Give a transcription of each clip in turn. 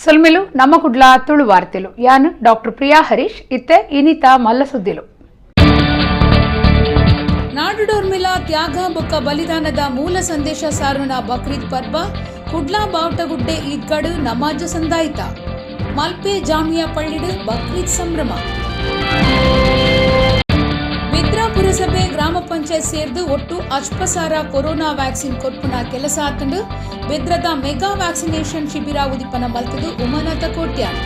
ಸೊಲ್ಮೆಲು ನಮ್ಮ ಕುಡ್ಲ ತುಳು ವಾರ್ತೆಲು. ಯಾನ್ ಡಾಕ್ಟರ್ ಪ್ರಿಯಾ ಹರೀಶ್. ಇತ್ತೆ ಇನಿತ ಮಲ್ಲ ಸುದ್ದಿಲು. ನಾಡುಡೊರ್ಮೆಲ ತ್ಯಾಗ ಬೊಕ್ಕ ಬಲಿದಾನದ ಮೂಲ ಸಂದೇಶ ಸಾರುನ ಬಕ್ರೀದ್ ಪರ್ಬ. ಕುಡ್ಲಾ ಬಾವಟಗುಡ್ಡೆ ಈದ್ಗಾಡು ನಮಾಜ್ ಸಂದಾಯಿತ. ಮಲ್ಪೆ ಜಾಮಿಯಾ ಪಳ್ಳಿಡು ಬಕ್ರೀದ್ ಸಂಭ್ರಮ. ಬೆದ್ರ ಪುರಸಭೆ, ಗ್ರಾಮ ಪಂಚಾಯತ್ ಸೇರ್ದು ಒಟ್ಟು 50,000 ಕೊರೋನಾ ವ್ಯಾಕ್ಸಿನ್ ಕೊರ್ಪುನ ಕೆಲಸ ಆತುಂಡು. ಬೆದ್ರದ ಮೆಗಾ ವ್ಯಾಕ್ಸಿನೇಷನ್ ಶಿಬಿರ ಉದಿಪನ ಮಲ್ತದು ಉಮಾನಾಥ ಕೋಟ್ಯಾನ್.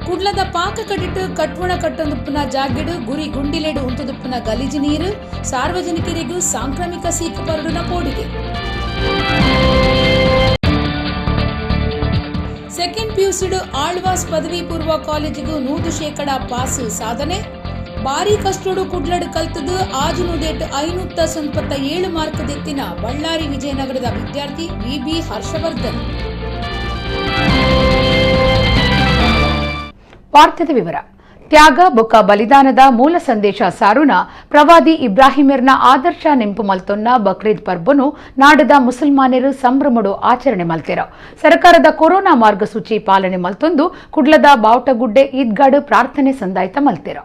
ಕುಡ್ಲದ ಪಾಕ ಕಡಿಟ್ಟು ಕಟ್ವಣ ಕಟ್ಟೊಂದುಪ್ಪುನ ಜಾಗೆಡು ಗುರಿ ಗುಂಡಿಲೆಡು ಉಂತುದುಪ್ಪುನ ಗಲೀಜು ನೀರು. ಸಾರ್ವಜನಿಕರಿಗೂ ಸಾಂಕ್ರಾಮಿಕ ಸೀಕು ಪರಡುನ ಪೋಡಿಗೆ. ಸೆಕೆಂಡ್ ಪಿಯುಸಿಡು ಆಳ್ವಾಸ್ ಪದವಿ ಪೂರ್ವ ಕಾಲೇಜಿಗೂ 100% ಪಾಸ್ ಸಾಧನೆ. ಬಾರಿ ಕಷ್ಟೋಡು ಕುಡ್ಲಡು ಕಲ್ತದು 600ಕ್ಕೆ 597 ಮಾರ್ಕ್ ದೆತ್ತಿನ ಬಳ್ಳಾರಿ ವಿಜಯನಗರದ ವಿದ್ಯಾರ್ಥಿ ವಿಬಿ ಹರ್ಷವರ್ಧನ್. ವಾರ್ತೆದ ವಿವರ. ತ್ಯಾಗ ಬೊಕ್ಕ ಬಲಿದಾನದ ಮೂಲ ಸಂದೇಶ ಸಾರುನ ಪ್ರವಾದಿ ಇಬ್ರಾಹಿಮೆರ್ನ ಆದರ್ಶ ನೆಂಪು ಮಲ್ತೊನ್ನ ಬಕ್ರೀದ್ ಪರ್ಬನು ನಾಡದ ಮುಸಲ್ಮಾನರು ಸಂಭ್ರಮಡು ಆಚರಣೆ ಮಲ್ತೆರ. ಸರ್ಕಾರದ ಕೊರೋನಾ ಮಾರ್ಗಸೂಚಿ ಪಾಲನೆ ಮಲ್ತೊಂದು ಕುಡ್ಲದ ಬಾವಟಗುಡ್ಡೆ ಈದ್ಗಾಡು ಪ್ರಾರ್ಥನೆ ಸಂದಾಯ್ತ ಮಲ್ತೆರ.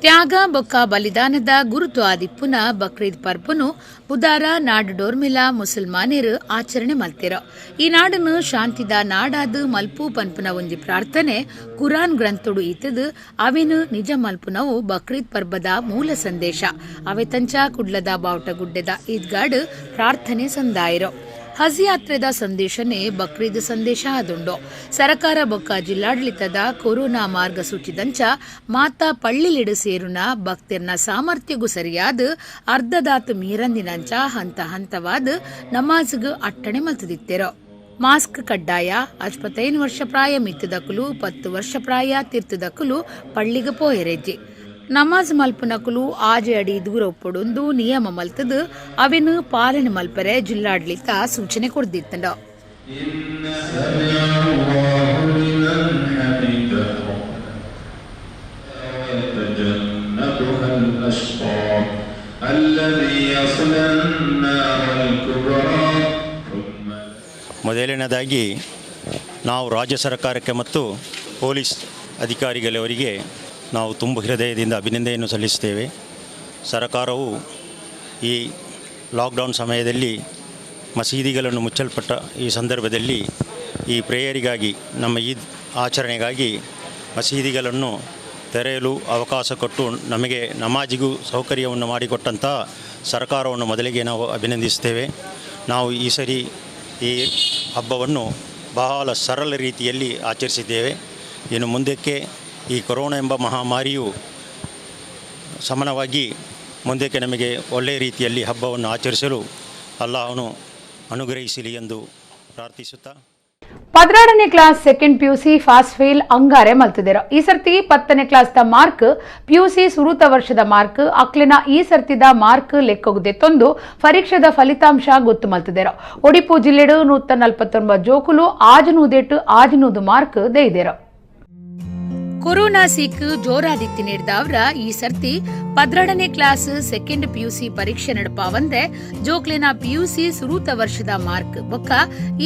ತ್ಯಾಗ ಬೊಕ್ಕ ಬಲಿದಾನದ ಗುರುತು ಆದಿಪ್ಪುನ ಬಕ್ರೀದ್ ಪರ್ಬನು ಬುದಾರ ನಾಡು ಡೋರ್ಮಿಲ ಮುಸಲ್ಮಾನರು ಆಚರಣೆ ಮಲ್ತೆರ. ಈ ನಾಡನ್ನು ಶಾಂತಿದ ನಾಡಾದ ಮಲ್ಪು ಪನ್ಪುನ ಒಂಜಿ ಪ್ರಾರ್ಥನೆ ಕುರಾನ್ ಗ್ರಂಥೊಡು ಇತ್ತದು ಅವೆನು ನಿಜ ಮಲ್ಪುನವು ಬಕ್ರೀದ್ ಪರ್ಬದ ಮೂಲ ಸಂದೇಶ. ಅವೆ ತಂಚ ಕುಡ್ಲದ ಬಾವಟಗುಡ್ಡೆದ ಈದ್ಗಾಡು ಪ್ರಾರ್ಥನೆ ಸಂದಾಯಿರೋ. ಹಜ್ ಯಾತ್ರೆದ ಸಂದೇಶನೇ ಬಕ್ರೀದ್ ಸಂದೇಶ ಆದುಂಡು. ಸರಕಾರ ಬೊಕ್ಕ ಜಿಲ್ಲಾಡಳಿತದ ಕೊರೋನಾ ಮಾರ್ಗಸೂಚಿದಂಚ ಮಾತಾ ಪಳ್ಳಿಲಿಡು ಸೇರುನ ಭಕ್ತಿರ್ನ ಸಾಮರ್ಥ್ಯಗೂ ಸರಿಯಾದ ಅರ್ಧದಾತ್ ಮೀರಂದಿನಂಚ ಹಂತ ಹಂತವಾದ ನಮಾಜ್ಗ್ ಅಟ್ಟಣೆ ಮಲ್ತದಿತ್ತೆರೋ. ಮಾಸ್ಕ್ ಕಡ್ಡಾಯ. 55 ವರ್ಷ ಪ್ರಾಯ ಮಿತ್ತದಕುಲು, 10 ವರ್ಷ ಪ್ರಾಯ ತಿರ್ತದಕುಲು ಪಳ್ಳಿಗೆ ಪೋಯೆರೆಜ್ಜಿ. ನಮಾಜ್ ಮಲ್ಪುನಕುಲು 6 ಅಡಿ ದೂರ ಉಪ್ಪೊಡುಂದು ನಿಯಮ ಮಲ್ತದು ಅವೆನು ಪಾಲನೆ ಮಲ್ಪರೆ ಜಿಲ್ಲಾಡಳಿತ ಸೂಚನೆ ಕೊಡ್ದಿತ್ತಂಡ. سمع الله لمن حمده. ويتجنبها الأشقى الذي يصلى النار الكبرى ثم ಮೊದಲನೇದಾಗಿ ನಾವು ರಾಜ್ಯ ಸರ್ಕಾರಕ್ಕೆ ಮತ್ತು ಪೊಲೀಸ್ ಅಧಿಕಾರಿಗಳವರಿಗೆ ನಾವು ತುಂಬ ಹೃದಯದಿಂದ ಅಭಿನಂದನೆಯನ್ನು ಸಲ್ಲಿಸುತ್ತೇವೆ. ಸರ್ಕಾರವು ಈ ಲಾಕ್ಡೌನ್ ಸಮಯದಲ್ಲಿ ಮಸೀದಿಗಳನ್ನು ಮುಚ್ಚಲ್ಪಟ್ಟ ಈ ಸಂದರ್ಭದಲ್ಲಿ ಈ ಪ್ರೇಯರಿಗಾಗಿ, ನಮ್ಮ ಈದ್ ಆಚರಣೆಗಾಗಿ ಮಸೀದಿಗಳನ್ನು ತೆರೆಯಲು ಅವಕಾಶ ಕೊಟ್ಟು ನಮಗೆ ನಮಾಜಿಗೂ ಸೌಕರ್ಯವನ್ನು ಮಾಡಿಕೊಟ್ಟಂಥ ಸರ್ಕಾರವನ್ನು ಮೊದಲಿಗೆ ನಾವು ಅಭಿನಂದಿಸುತ್ತೇವೆ. ನಾವು ಈ ಸರಿ ಈ ಹಬ್ಬವನ್ನು ಬಹಳ ಸರಳ ರೀತಿಯಲ್ಲಿ ಆಚರಿಸಿದ್ದೇವೆ. ಇನ್ನು ಮುಂದಕ್ಕೆ ಈ ಕೊರೋನಾ ಎಂಬ ಮಹಾಮಾರಿಯು ಶಮನವಾಗಿ ಮುಂದಕ್ಕೆ ನಮಗೆ ಒಳ್ಳೆಯ ರೀತಿಯಲ್ಲಿ ಹಬ್ಬವನ್ನು ಆಚರಿಸಲು ಅಲ್ಲಾಹನು ಅನುಗ್ರಹಿಸಲಿ ಎಂದು ಪ್ರಾರ್ಥಿಸುತ್ತಾ. 12ನೇ class second PUC pass fail ಅಂಗಾರೆ ಮಲ್ತಿದ್ದೀರ. ಈ ಸರ್ತಿ 10ನೇ ಕ್ಲಾಸ್ the mark, PUC ಸುರುತ ವರ್ಷದ ಮಾರ್ಕ್, ಅಕ್ಲಿನ ಈ ಸರ್ತಿದ ಮಾರ್ಕ್ ಲೆಕ್ಕೊಗದೆ ತಂದು ಪರೀಕ್ಷೆದ ಫಲಿತಾಂಶ ಗೊತ್ತು ಮಲ್ತಿದ್ದೀರ. ಒಡಿಪು ಜಿಲ್ಲೆಡು 149 ಜೋಕುಲು 600ಕ್ಕೆ 600 ಮಾರ್ಕ್ ದೇಯ್ದಿರ. ಕೊರೋನಾ ಸೀಕ್ ಜೋರಾದಿತ್ತಿ ನೀಡ್ದವ್ರ ಈ ಸರ್ತಿ 12ನೇ ಕ್ಲಾಸ್ ಸೆಕೆಂಡ್ ಪಿಯುಸಿ ಪರೀಕ್ಷೆ ನಡಪಾವಂದೆ ಜೋಕ್ಲೆನ ಪಿಯುಸಿ ಸುರೂತ ವರ್ಷದ ಮಾರ್ಕ್ ಬೊಕ್ಕ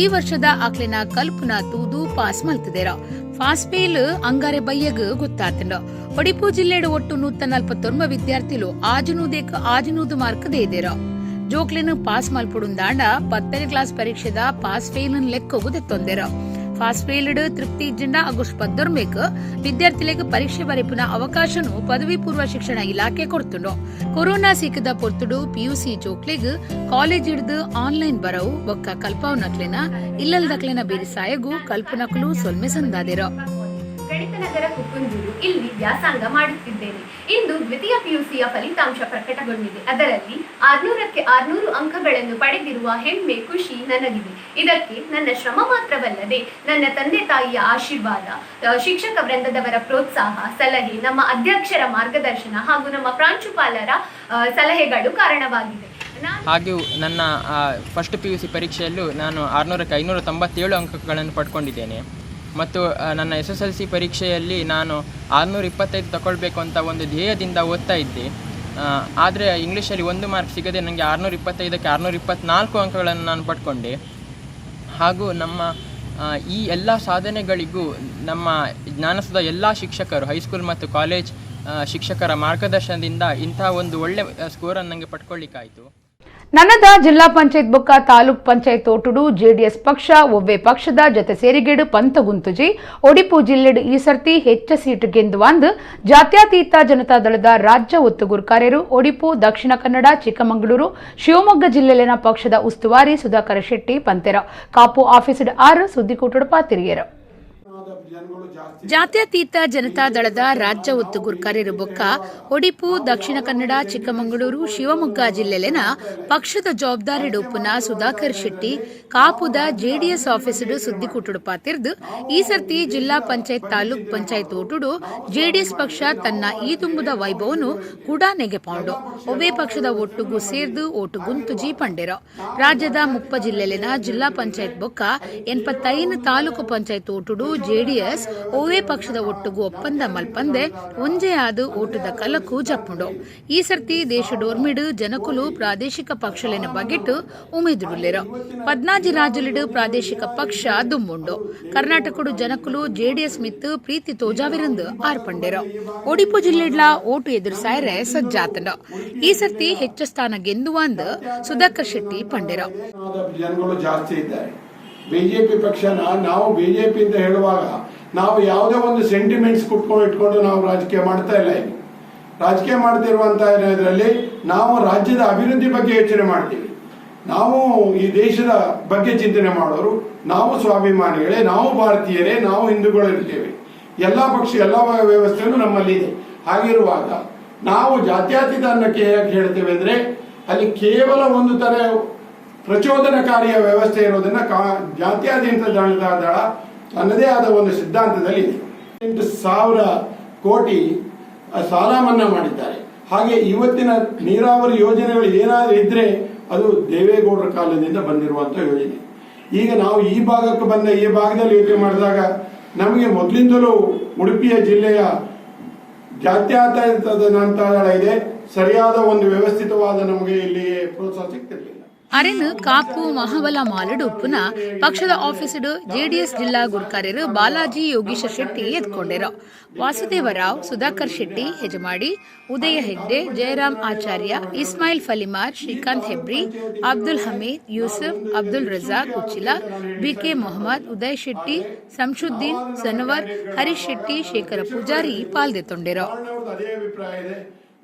ಈ ವರ್ಷದ ಆಕ್ಲೆನ ಕಲ್ಪುನ ತೂದು ಪಾಸ್ ಮಲ್ತದೇರ. ಪಾಸ್ ಫೇಲ್ ಅಂಗಾರೆ ಬಯ್ಯಗ್ ಗೊತ್ತಾತಂಡ. ಒಡಿಪು ಜಿಲ್ಲೆಡು ಒಟ್ಟು 149 ವಿದ್ಯಾರ್ಥಿಲು 600ಕ್ಕೆ 600 ಮಾರ್ಕ್ ದೇದೇರ. ಜೋಕ್ಲೆನ್ ಪಾಸ್ ಮಲ್ಪುಡುಂದಾಂಡ 10ನೇ ಕ್ಲಾಸ್ ಪರೀಕ್ಷೆದ ಪಾಸ್ ಫೇಲ್ ಲೆಕ್ಕೊಗು ದೆತ್ತೊಂದೆರ. ಪಾಸ್ ಫೇಲ್ಡ್ ತೃಪ್ತಿ ಇಜ್ಜಿಂಡ ಆಗಸ್ಟ್ 19ಮೇಕ್ ವಿದ್ಯಾರ್ಥಿಗಳಿಗೆ ಪರೀಕ್ಷೆ ಬರೆಪುನ ಅವಕಾಶನು ಪದವಿ ಪೂರ್ವ ಶಿಕ್ಷಣ ಇಲಾಖೆ ಕೊಡ್ತುಂಡು. ಕೊರೋನಾ ಸೀಕದ ಪೊರ್ತುಡು ಪಿಯುಸಿ ಜೋಕ್ಲೆಗ್ ಕಾಲೇಜ್ ಹಿಡ್ದು ಆನ್ಲೈನ್ ಬರವು ಬೊಕ್ಕ ಕಲ್ಪಾವನಕ್ಲೆನ ಇಲ್ಲಲ್ದಕ್ಲೆನ ಬೇರಿಸಾಯಗು ಕಲ್ಪನಕ್ಲು ಸೊಲ್ಮೆ ಸಂದಾದಿರೋ. ಗಣಿತ ನಗರ ಕುಕ್ಕುಂದೂರು, ಇಲ್ಲಿ ವ್ಯಾಸಂಗ ಮಾಡುತ್ತಿದ್ದೇನೆ. ಇಂದು ದ್ವಿತೀಯ ಪಿಯುಸಿಯ ಫಲಿತಾಂಶ ಪ್ರಕಟಗೊಂಡಿದೆ. ಅದರಲ್ಲಿ 600ಕ್ಕೆ 600 ಅಂಕಗಳನ್ನು ಪಡೆದಿರುವ ಹೆಮ್ಮೆ, ಖುಷಿ ನನಗಿದೆ. ಇದಕ್ಕೆ ನನ್ನ ಶ್ರಮ ಮಾತ್ರವಲ್ಲದೆ ನನ್ನ ತಂದೆ ತಾಯಿಯ ಆಶೀರ್ವಾದ, ಶಿಕ್ಷಕ ವೃಂದದವರ ಪ್ರೋತ್ಸಾಹ, ಸಲಹೆ, ನಮ್ಮ ಅಧ್ಯಕ್ಷರ ಮಾರ್ಗದರ್ಶನ ಹಾಗೂ ನಮ್ಮ ಪ್ರಾಂಶುಪಾಲರ ಸಲಹೆಗಳು ಕಾರಣವಾಗಿದೆ. ನಾನು ಹಾಗೂ ನನ್ನ ಫಸ್ಟ್ ಪಿಯುಸಿ ಪರೀಕ್ಷೆಯಲ್ಲೂ ನಾನು 600ಕ್ಕೆ 597 ಅಂಕಗಳನ್ನು ಪಡ್ಕೊಂಡಿದ್ದೇನೆ. ಮತ್ತು ನನ್ನ ಎಸ್ಎಸ್ಎಲ್ಸಿ ಪರೀಕ್ಷೆಯಲ್ಲಿ ನಾನು 625 ತಗೊಳ್ಬೇಕು ಅಂತ ಒಂದು ಧ್ಯೇಯದಿಂದ ಓದ್ತಾ ಇದ್ದೆ. ಆದರೆ ಇಂಗ್ಲೀಷಲ್ಲಿ 1 ಮಾರ್ಕ್ ಸಿಗದೆ ನನಗೆ 625ಕ್ಕೆ 624 ಅಂಕಗಳನ್ನು ನಾನು ಪಡ್ಕೊಂಡೆ. ಹಾಗೂ ನಮ್ಮ ಈ ಎಲ್ಲ ಸಾಧನೆಗಳಿಗೂ ನಮ್ಮ ಜ್ಞಾನಸುಧಾ ಎಲ್ಲ ಶಿಕ್ಷಕರು, ಹೈಸ್ಕೂಲ್ ಮತ್ತು ಕಾಲೇಜ್ ಶಿಕ್ಷಕರ ಮಾರ್ಗದರ್ಶನದಿಂದ ಇಂತಹ ಒಂದು ಒಳ್ಳೆಯ ಸ್ಕೋರನ್ನು ನನಗೆ ಪಡ್ಕೊಳ್ಳಿಕ್ಕಾಯಿತು. ನನ್ನದ ಜಿಲ್ಲಾ ಪಂಚಾಯತ್ ಬೊಕ್ಕ ತಾಲೂಕ್ ಪಂಚಾಯತ್ ಓಟುಡು ಜೆಡಿಎಸ್ ಪಕ್ಷ ಒವ್ವೆ ಪಕ್ಷದ ಜೊತೆ ಸೇರಿಗೇಡು ಪಂತಗುಂತುಜಿ ಒಡಿಪು ಜಿಲ್ಲೆಡು ಈ ಸರ್ತಿ ಹೆಚ್ಚ ಸೀಟು ಗೆಂದುವಂದು ಜಾತ್ಯತೀತ ಜನತಾದಳದ ರಾಜ್ಯ ಒತ್ತುಗುರ್ಕಾರ್ಯರು ಒಡಿಪು, ದಕ್ಷಿಣ ಕನ್ನಡ, ಚಿಕ್ಕಮಗಳೂರು, ಶಿವಮೊಗ್ಗ ಜಿಲ್ಲೆಲಿನ ಪಕ್ಷದ ಉಸ್ತುವಾರಿ ಸುಧಾಕರ ಶೆಟ್ಟಿ ಪಂತೆರ ಕಾಪು ಆಫೀಸ್ಡ್ 6 ಸುದ್ದಿಕೂಟಡು ಪಾತಿರಿಯರು. ಜಾತ್ಯತೀತ ಜನತಾದಳದ ರಾಜ್ಯ ಒತ್ತುಗುರ್ಕಾರ್ಯರು ಬೊಕ್ಕ ಒಡಿಪು, ದಕ್ಷಿಣ ಕನ್ನಡ, ಚಿಕ್ಕಮಗಳೂರು, ಶಿವಮೊಗ್ಗ ಜಿಲ್ಲೆಲೆನ ಪಕ್ಷದ ಜವಾಬ್ದಾರಿ ಡೊಪ್ಪುನ ಸುಧಾಕರ್ ಶೆಟ್ಟಿ ಕಾಪುದ ಜೆಡಿಎಸ್ ಆಫೀಸ್ಡು ಸುದ್ದಿಕೂಟುಡು ಪಾತಿರ್ದು ಈ ಸರ್ತಿ ಜಿಲ್ಲಾ ಪಂಚಾಯತ್ ತಾಲೂಕ್ ಪಂಚಾಯತ್ ಓಟುಡು ಜೆಡಿಎಸ್ ಪಕ್ಷ ತನ್ನ ಈ ತುಂಬುದ ವೈಭವನು ಕೂಡ ನೆಗೆಪಾಂಡು ಒವ್ವೇ ಪಕ್ಷದ ಒಟ್ಟುಗು ಸೇರ್ದು ಓಟು ಗುಂತುಜಿ ಪಂಡೆರ. ರಾಜ್ಯದ 30 ಜಿಲ್ಲೆಲೆನ ಜಿಲ್ಲಾ ಪಂಚಾಯತ್ ಬೊಕ್ಕ 85 ತಾಲೂಕು ಪಂಚಾಯತ್ ಓಟುಡು ಜೆಡಿಎಸ್ ಒವ್ವೇ ಪಕ್ಷದ ಒಟ್ಟುಗು ಒಪ್ಪಂದ ಮಲ್ಪಂದೆ ಒಂಜೆ ಆದ ಓಟದ ಕಲಕು ಜಪ್ಪುಂಡು. ಈ ಸರ್ತಿ ದೇಶಡೋರ್ಮಿಡು ಜನಕುಲು ಪ್ರಾದೇಶಿಕ ಪಕ್ಷಲಿನ ಬಗೆಟ್ ಉಮೇದುಡುಲ್ಲೆರು. 14 ರಾಜ್ಯಲಿಡು ಪ್ರಾದೇಶಿಕ ಪಕ್ಷ ದುಂಬುಂಡು. ಕರ್ನಾಟಕಡು ಜನಕುಲು ಜೆಡಿಎಸ್ ಮಿತ್ತು ಪ್ರೀತಿ ತೋಜಾವಿರಂದು ಆರ್ಪಂಡೆರು. ಒಡಿಪು ಜಿಲ್ಲೆಡ್ಲ ಓಟು ಎದುರುಸಾಯರೆ ಸಜ್ಜಾತಂಡು. ಈ ಸರ್ತಿ ಹೆಚ್ಚು ಸ್ಥಾನ ಗೆಂದುವಂದು ಸುಧಾಕರ್ ಶೆಟ್ಟಿ ಪಂಡೆರು. ಜನಗಳು ಜಾಸ್ತಿ ಇದ್ದಾರೆ. ಬಿಜೆಪಿ ಪಕ್ಷನ ನಾವು ಬಿಜೆಪಿ ಅಂತ ಹೇಳುವಾಗ ನಾವು ಯಾವುದೇ ಒಂದು ಸೆಂಟಿಮೆಂಟ್ಸ್ ಇಟ್ಕೊಂಡು ನಾವು ರಾಜಕೀಯ ಮಾಡ್ತಾ ಇಲ್ಲ. ಈಗ ರಾಜಕೀಯ ಮಾಡ್ತಿರುವಂತ ಇದರಲ್ಲಿ ನಾವು ರಾಜ್ಯದ ಅಭಿವೃದ್ಧಿ ಬಗ್ಗೆ ಯೋಚನೆ ಮಾಡ್ತೀವಿ. ನಾವು ಈ ದೇಶದ ಬಗ್ಗೆ ಚಿಂತನೆ ಮಾಡೋರು, ನಾವು ಸ್ವಾಭಿಮಾನಿಗಳೇ, ನಾವು ಭಾರತೀಯರೇ, ನಾವು ಹಿಂದೂಗಳು ಇರ್ತೇವೆ. ಎಲ್ಲ ಪಕ್ಷ ಎಲ್ಲ ವ್ಯವಸ್ಥೆಯೂ ನಮ್ಮಲ್ಲಿ ಇದೆ. ಹಾಗಿರುವಾಗ ನಾವು ಜಾತ್ಯತೀತ ಅನ್ನಕ್ಕೆ ಯಾಕೆ ಹೇಳ್ತೇವೆ ಅಂದ್ರೆ ಅಲ್ಲಿ ಕೇವಲ ಒಂದು ತರ ಪ್ರಚೋದನಕಾರಿಯ ವ್ಯವಸ್ಥೆ ಇರೋದನ್ನ ಜಾತ್ಯತೀತ ಜನತಾದಳ ತನ್ನದೇ ಆದ ಒಂದು ಸಿದ್ಧಾಂತದಲ್ಲಿ ಇದೆ. 8,000 ಕೋಟಿ ಸಾಲ ಮನ್ನಾ ಮಾಡಿದ್ದಾರೆ. ಹಾಗೆ ಇವತ್ತಿನ ನೀರಾವರಿ ಯೋಜನೆಗಳು ಏನಾದರೂ ಇದ್ರೆ ಅದು ದೇವೇಗೌಡರ ಕಾಲದಿಂದ ಬಂದಿರುವಂತಹ ಯೋಜನೆ. ಈಗ ನಾವು ಈ ಭಾಗಕ್ಕೆ ಬಂದ ಈ ಭಾಗದಲ್ಲಿ ಯೋಚನೆ ಮಾಡಿದಾಗ ನಮಗೆ ಮೊದಲಿಂದಲೂ ಉಡುಪಿಯ ಜಿಲ್ಲೆಯ ಜಾತ್ಯತೀತ ಜನತಾದಳ ಇದೆ. ಸರಿಯಾದ ಒಂದು ವ್ಯವಸ್ಥಿತವಾದ ನಮಗೆ ಇಲ್ಲಿ ಪ್ರೋತ್ಸಾಹ ಸಿಗ್ತಿರ್ಲಿಲ್ಲ. ಅರೆನ್ ಕಾಪು ಮಹಾಬಲ ಮಾಲಡು ಪುನಃ ಪಕ್ಷದ ಆಫೀಸ್ಡು ಜೆಡಿಎಸ್ ಜಿಲ್ಲಾ ಗುರ್ಕಾರ್ಯರು ಬಾಲಾಜಿ ಯೋಗೀಶ ಶೆಟ್ಟಿ ಎತ್ಕೊಂಡಿರು. ವಾಸುದೇವರಾವ್, ಸುಧಾಕರ್ ಶೆಟ್ಟಿ ಹೆಜಮಾಡಿ, ಉದಯ ಹೆಗ್ಡೆ, ಜಯರಾಮ್ ಆಚಾರ್ಯ, ಇಸ್ಮಾಯಿಲ್ ಫಲಿಮಾರ್, ಶ್ರೀಕಾಂತ್ ಹೆಬ್ರಿ, ಅಬ್ದುಲ್ ಹಮೀದ್, ಯೂಸುಫ್, ಅಬ್ದುಲ್ ರಜಾಕ್ ಉಚ್ಚಿಲ, ಬಿಕೆ ಮೊಹಮ್ಮದ್, ಉದಯ್ ಶೆಟ್ಟಿ, ಸಂಶುದ್ದೀನ್, ಸನವರ್, ಹರೀಶ್ ಶೆಟ್ಟಿ, ಶೇಖರ ಪೂಜಾರಿ ಪಾಲ್ದೆತ್ತೊಂಡಿರು.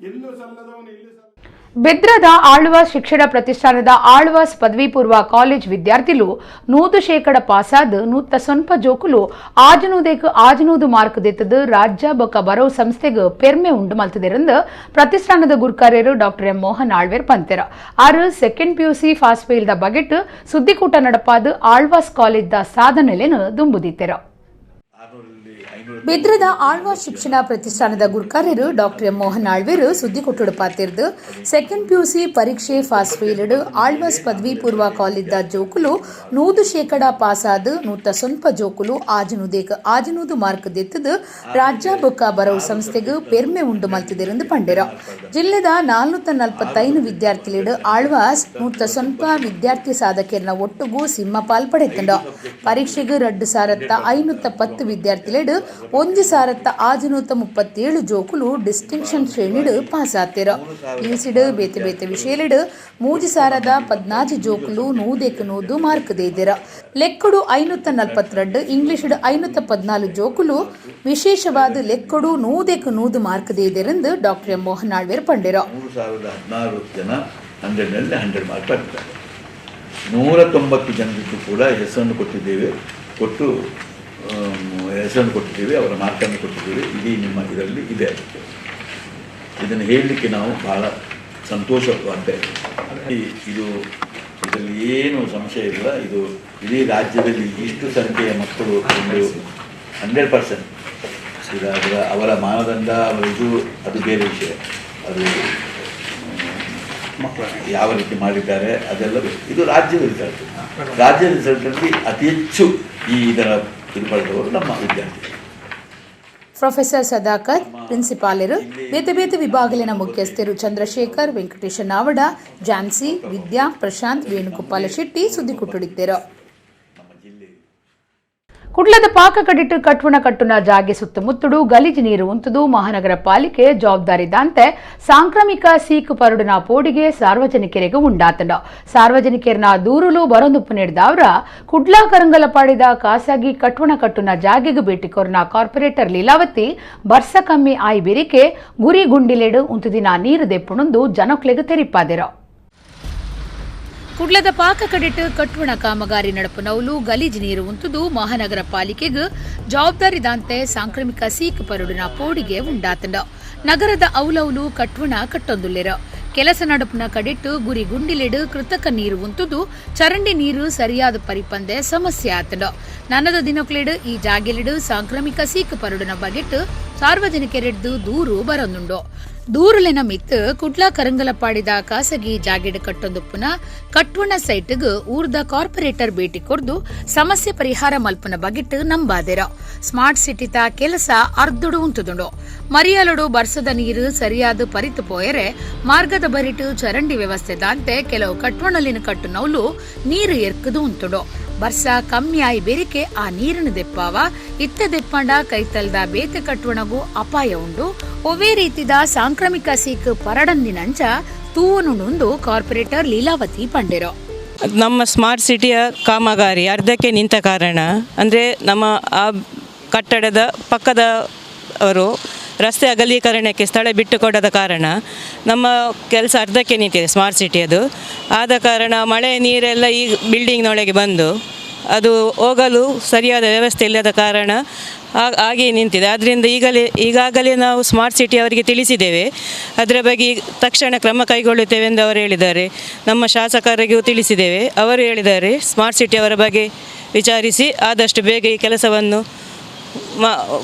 ಬೆದ್ರದ ಆಳ್ವಾಸ್ ಶಿಕ್ಷಣ ಪ್ರತಿಷ್ಠಾನದ ಆಳ್ವಾಸ್ ಪದವಿ ಪೂರ್ವ ಕಾಲೇಜ್ ವಿದ್ಯಾರ್ಥಿಲು 100% ಪಾಸಾದ 100 ಜೋಕುಲು ಆಜನೂದೇಕ್ 600 ಮಾರ್ಕ್ ದೆತ್ತದು ರಾಜ್ಯ ಬೊಕ್ಕ ಬರೋ ಸಂಸ್ಥೆಗೆ ಪೆರ್ಮೆ ಉಂಡು ಮಲ್ತದಿರಂದು ಪ್ರತಿಷ್ಠಾನದ ಗುರ್ಕಾರ್ಯರು ಡಾಕ್ಟರ್ ಎಂ ಮೋಹನ್ ಆಳ್ವೇರ್ ಪಂತೆರ. 6 second PUC pass ಫೇಲ್ದ ಬಗೆಟ್ ಸುದ್ದಿಕೂಟ ನಡಪಾದ ಆಳ್ವಾಸ್ ಕಾಲೇಜ್ದ ಸಾಧನೆಲೆನು ದುಂಬುದಿತ್ತೆರ. ಬೆದ್ರದ ಆಳ್ವಾಸ್ ಶಿಕ್ಷಣ ಪ್ರತಿಷ್ಠಾನದ ಗುರ್ಕಾರ್ಯರು ಡಾಕ್ಟರ್ ಎಂ ಮೋಹನ್ ಆಳ್ವೇರು ಸುದ್ದಿಕೊಟ್ಟುಡು ಪಾತಿರ್ದು ಸೆಕೆಂಡ್ ಪಿಯುಸಿ ಪರೀಕ್ಷೆ ಫಾಸ್ ಫೇಲ್ಡ್ ಆಳ್ವಾಸ್ ಪದವಿ ಪೂರ್ವ ಕಾಲೇಜ್ದ ಜೋಕುಲು 100% ಪಾಸಾದ 100 ಜೋಕುಲು ಆಜನೂದೇಕ್ 600 ಮಾರ್ಕ್ ದೆತ್ತದು ರಾಜ್ಯ ಬೊಕ್ಕ ಬರವು ಸಂಸ್ಥೆಗೆ ಪೆರ್ಮೆ ಉಂಡು ಮಲ್ತಿದಿರಂದು ಪಂಡೆರ. ಜಿಲ್ಲೆದ 445 ವಿದ್ಯಾರ್ಥಿಲಿಡು ಆಳ್ವಾಸ್ 100 ವಿದ್ಯಾರ್ಥಿ ಸಾಧಕರ್ನ ಒಟ್ಟುಗು ಸಿಂಹಪಾಲ್ ಪಡೆತಂಡ. ಪರೀಕ್ಷೆಗೆ 2510 ವಿದ್ಯಾರ್ಥಿಲಿಡು 1637 ಜೋಕುಲು ಡಿಸ್ಟಿಂಕ್ಷನ್ ಶ್ರೇಣಿಡು ಪಾಸ್ ಆತಿರ. ಪಿಯುಸಿಡು ಬೇತೆ ಬೇತೆ ವಿಷಯಲಿಡು 3014 ಜೋಕುಲು 100ಕ್ಕೆ 100 ಮಾರ್ಕ್ ದೇದಿರ. ಲೆಕ್ಕಡು 542, ಇಂಗ್ಲಿಷ್ಡು 514 ಜೋಕುಲು ವಿಶೇಷವಾದ ಲೆಕ್ಕಡು 100ಕ್ಕೆ 100 ಮಾರ್ಕ್ ದೇದಿರೆಂದು ಡಾಕ್ಟರ್ ಎಂ ಮೋಹನ್ ಆಳ್ವೇರ್ ಪಂಡಿರ. 3016 ಜನ 100ನಲ್ಲಿ 100 ಮಾರ್ಕ್ ಪಡೆದಿದ್ದಾರೆ. 190 ಜನರಿಗೂ ಕೂಡ ಹೆಸರನ್ನು ಕೊಟ್ಟಿದ್ದೇವೆ, ಕೊಟ್ಟು ಹೆಸರನ್ನು ಕೊಟ್ಟಿದ್ದೀವಿ, ಅವರ ಮಾರ್ಕನ್ನು ಕೊಟ್ಟಿದ್ದೀವಿ. ಇಡೀ ನಿಮ್ಮ ಇದರಲ್ಲಿ ಇದೆ. ಇದನ್ನು ಹೇಳಲಿಕ್ಕೆ ನಾವು ಬಹಳ ಸಂತೋಷವಾಗ್ತಾ ಇದೆ. ಇದು ಇದರಲ್ಲಿ ಏನು ಸಂಶಯ ಇಲ್ಲ. ಇದು ಇಡೀ ರಾಜ್ಯದಲ್ಲಿ ಇಷ್ಟು ಸಂಖ್ಯೆಯ ಮಕ್ಕಳು ಒಂದು 100% ಈಗ ಅದರ ಅವರ ಮಾನದಂಡ ಅವರ ಇದು ಅದು ಬೇರೆ ವಿಷಯ. ಅದು ಯಾವ ರೀತಿ ಮಾಡಿದ್ದಾರೆ ಅದೆಲ್ಲ ಇದು ರಾಜ್ಯದ ರಿಸಲ್ಟ್. ರಾಜ್ಯದ ರಿಸಲ್ಟಲ್ಲಿ ಅತಿ ಹೆಚ್ಚು ಈ ಇದರ ಇದು ಪಡೆದವರು ನಮ್ಮ ವಿದ್ಯಾರ್ಥಿಗಳು. Professor Sadakath ಪ್ರಿನ್ಸಿಪಾಲರು, ಬೇತೆ ಬೇತೆ ವಿಭಾಗಲಿನ ಮುಖ್ಯಸ್ಥರು ಚಂದ್ರಶೇಖರ್, ವೆಂಕಟೇಶ ನಾವಡ, ಜಾನ್ಸಿ, ವಿದ್ಯಾ, ಪ್ರಶಾಂತ್, ವೇಣುಗೋಪಾಲ ಶೆಟ್ಟಿ ಸುದ್ದಿ ಕೊಟ್ಟುಡಿದ್ದರು. ಕುಡ್ಲದ ಪಾಕ ಕಡಿಟ್ಟು ಕಟ್ವಣ ಕಟ್ಟುನ ಜಾಗೆ ಸುತ್ತಮುತ್ತಡು ಗಲೀಜು ನೀರು ಉಂತುದು ಮಹಾನಗರ ಪಾಲಿಕೆ ಜವಾಬ್ದಾರಿ ದಾಂತೆ ಸಾಂಕ್ರಾಮಿಕ ಸೀಕು ಪರಡುನ ಪೋಡಿಗೆ ಸಾರ್ವಜನಿಕರಿಗೆ ಉಂಡಾತಂಡ. ಸಾರ್ವಜನಿಕರನ್ನ ದೂರುಲು ಬರೊಂದುಪ್ಪು ನೀಡಿದವರ ಕುಡ್ಲಾ ಕರಂಗಲಪಾಡಿದ ಖಾಸಗಿ ಕಟ್ವಣ ಕಟ್ಟುನ ಜಾಗೆಗೆ ಭೇಟಿ ಕೊರ್ನ ಕಾರ್ಪೊರೇಟರ್ ಲೀಲಾವತಿ ಬರ್ಸ ಕಮ್ಮಿ ಆಯಿ ಬೆರಿಕೆ ಗುರಿ ಗುಂಡಿಲೆಡು ಉಂತುದಿನ ನೀರು ದೆಪ್ಪುಣಂದು ಜನಕ್ಲೆಗ್ ತೆರಿಪಾದೆರು. ಕುಡ್ಲದ ಪಾಕ ಕಡಿಟ್ಟು ಕಟ್ವಣ ಕಾಮಗಾರಿ ನಡಪುನೌಲು ಗಲೀಜು ನೀರು ಉಂತುದು ಮಹಾನಗರ ಪಾಲಿಕೆಗ್ ಜವಾಬ್ದಾರಿ ದಾಂತೆ ಸಾಂಕ್ರಾಮಿಕ ಸೀಕ್ ಪರಡುನ ಪೋಡಿಗೆ ಉಂಡಾತಂಡ. ನಗರದ ಔಲೌಲು ಕಟ್ವಣ ಕಟ್ಟೊಂದುಲ್ಲೆರ. ಕೆಲಸ ನಡಪುನ ಕಡಿಟ್ಟು ಗುರಿ ಗುಂಡಿಲೆಡು ಕೃತಕ ನೀರು ಉಂತುದು ಚರಂಡಿ ನೀರು ಸರಿಯಾದ ಪರಿಪಂದೆ ಸಮಸ್ಯೆ ಆತಂಡ. ನನದ ದಿನಕ್ಲೆಡು ಈ ಜಾಗೆಲಿಡು ಸಾಂಕ್ರಾಮಿಕ ಸೀಕ್ ಪರಡುನ ಬಗೆಟ್ಟು ಸಾರ್ವಜನಿಕರೆಡ್ದು ದೂರು ಬರೊಂದುಂಡು. ದೂರುಲೆನ ಮಿತ್ತು ಕುಡ್ಲ ಕರಂಗಲಪಾಡಿದ ಖಾಸಗಿ ಜಾಗೆಡ್ ಕಟ್ಟೊಂದುಪ್ಪುನ ಕಟ್ವಣ ಸೈಟ್ಗ್ ಊರ್ದ ಕಾರ್ಪೊರೇಟರ್ ಭೇಟಿ ಕೊರ್ದು ಸಮಸ್ಯೆ ಪರಿಹಾರ ಮಲ್ಪುನ ಬಗೆಟ್ ನಂಬಾದೆರ. ಸ್ಮಾರ್ಟ್ ಸಿಟಿತ ಕೆಲಸ ಅರ್ಧುಡು ಉಂತುದುಂಡು. ಮರಿಯಲುಡು ಬರ್ಸದ ನೀರು ಸರಿಯಾದ ಪರಿತು ಪೋಯರೆ ಮಾರ್ಗದ ಬರಿಟು ಚರಂಡಿ ವ್ಯವಸ್ಥೆ ದಾಂತೆ ಕೆಲವು ಕಟ್ವಣಲಿನ ಕಟ್ಟುನೌಲು ನೀರು ಎರ್ಕದು ಉಂತುಂಡು. ಬರ್ಸ ಕಮ್ಮಿ ಆಯಿ ಬೆರಿಕೆ ಆ ನೀರಿನ ದೆಪ್ಪಾವ. ಇತ್ತ ದೆಪ್ಪಂಡ ಕೈತಲ್ದ ಬೇತೆ ಕಟ್ವಣಗೂ ಅಪಾಯ ಉಂಡು. ಒವ್ವೇ ರೀತಿದ ಸಾಂಕ್ರಾಮಿಕ ಸೀಕ್ ಪರಡಂದಿನಂಚ ತೂವನುಂಡು ಕಾರ್ಪೊರೇಟರ್ ಲೀಲಾವತಿ ಪಂಡೆರೋ. ನಮ್ಮ ಸ್ಮಾರ್ಟ್ ಸಿಟಿಯ ಕಾಮಗಾರಿ ಅರ್ಧಕ್ಕೆ ನಿಂತ ಕಾರಣ ಅಂದರೆ, ನಮ್ಮ ಆ ಕಟ್ಟಡದ ಪಕ್ಕದ ಅವರು ರಸ್ತೆ ಅಗಲೀಕರಣಕ್ಕೆ ಸ್ಥಳ ಬಿಟ್ಟುಕೊಡದ ಕಾರಣ ನಮ್ಮ ಕೆಲಸ ಅರ್ಧಕ್ಕೆ ನಿಂತಿದೆ ಸ್ಮಾರ್ಟ್ ಸಿಟಿಯದು. ಆದ ಕಾರಣ ಮಳೆ ನೀರೆಲ್ಲ ಈ ಬಿಲ್ಡಿಂಗ್ನೊಳಗೆ ಬಂದು ಅದು ಹೋಗಲು ಸರಿಯಾದ ವ್ಯವಸ್ಥೆ ಇಲ್ಲದ ಕಾರಣ ಹಾಗೆಯೇ ನಿಂತಿದೆ. ಆದ್ದರಿಂದ ಈಗಾಗಲೇ ನಾವು ಸ್ಮಾರ್ಟ್ ಸಿಟಿ ಅವರಿಗೆ ತಿಳಿಸಿದ್ದೇವೆ. ಅದರ ಬಗ್ಗೆ ಈಗ ತಕ್ಷಣ ಕ್ರಮ ಕೈಗೊಳ್ಳುತ್ತೇವೆ ಎಂದು ಅವರು ಹೇಳಿದ್ದಾರೆ. ನಮ್ಮ ಶಾಸಕರಿಗೂ ತಿಳಿಸಿದ್ದೇವೆ. ಅವರು ಹೇಳಿದ್ದಾರೆ, ಸ್ಮಾರ್ಟ್ ಸಿಟಿ ಅವರ ಬಗ್ಗೆ ವಿಚಾರಿಸಿ ಆದಷ್ಟು ಬೇಗ ಈ ಕೆಲಸವನ್ನು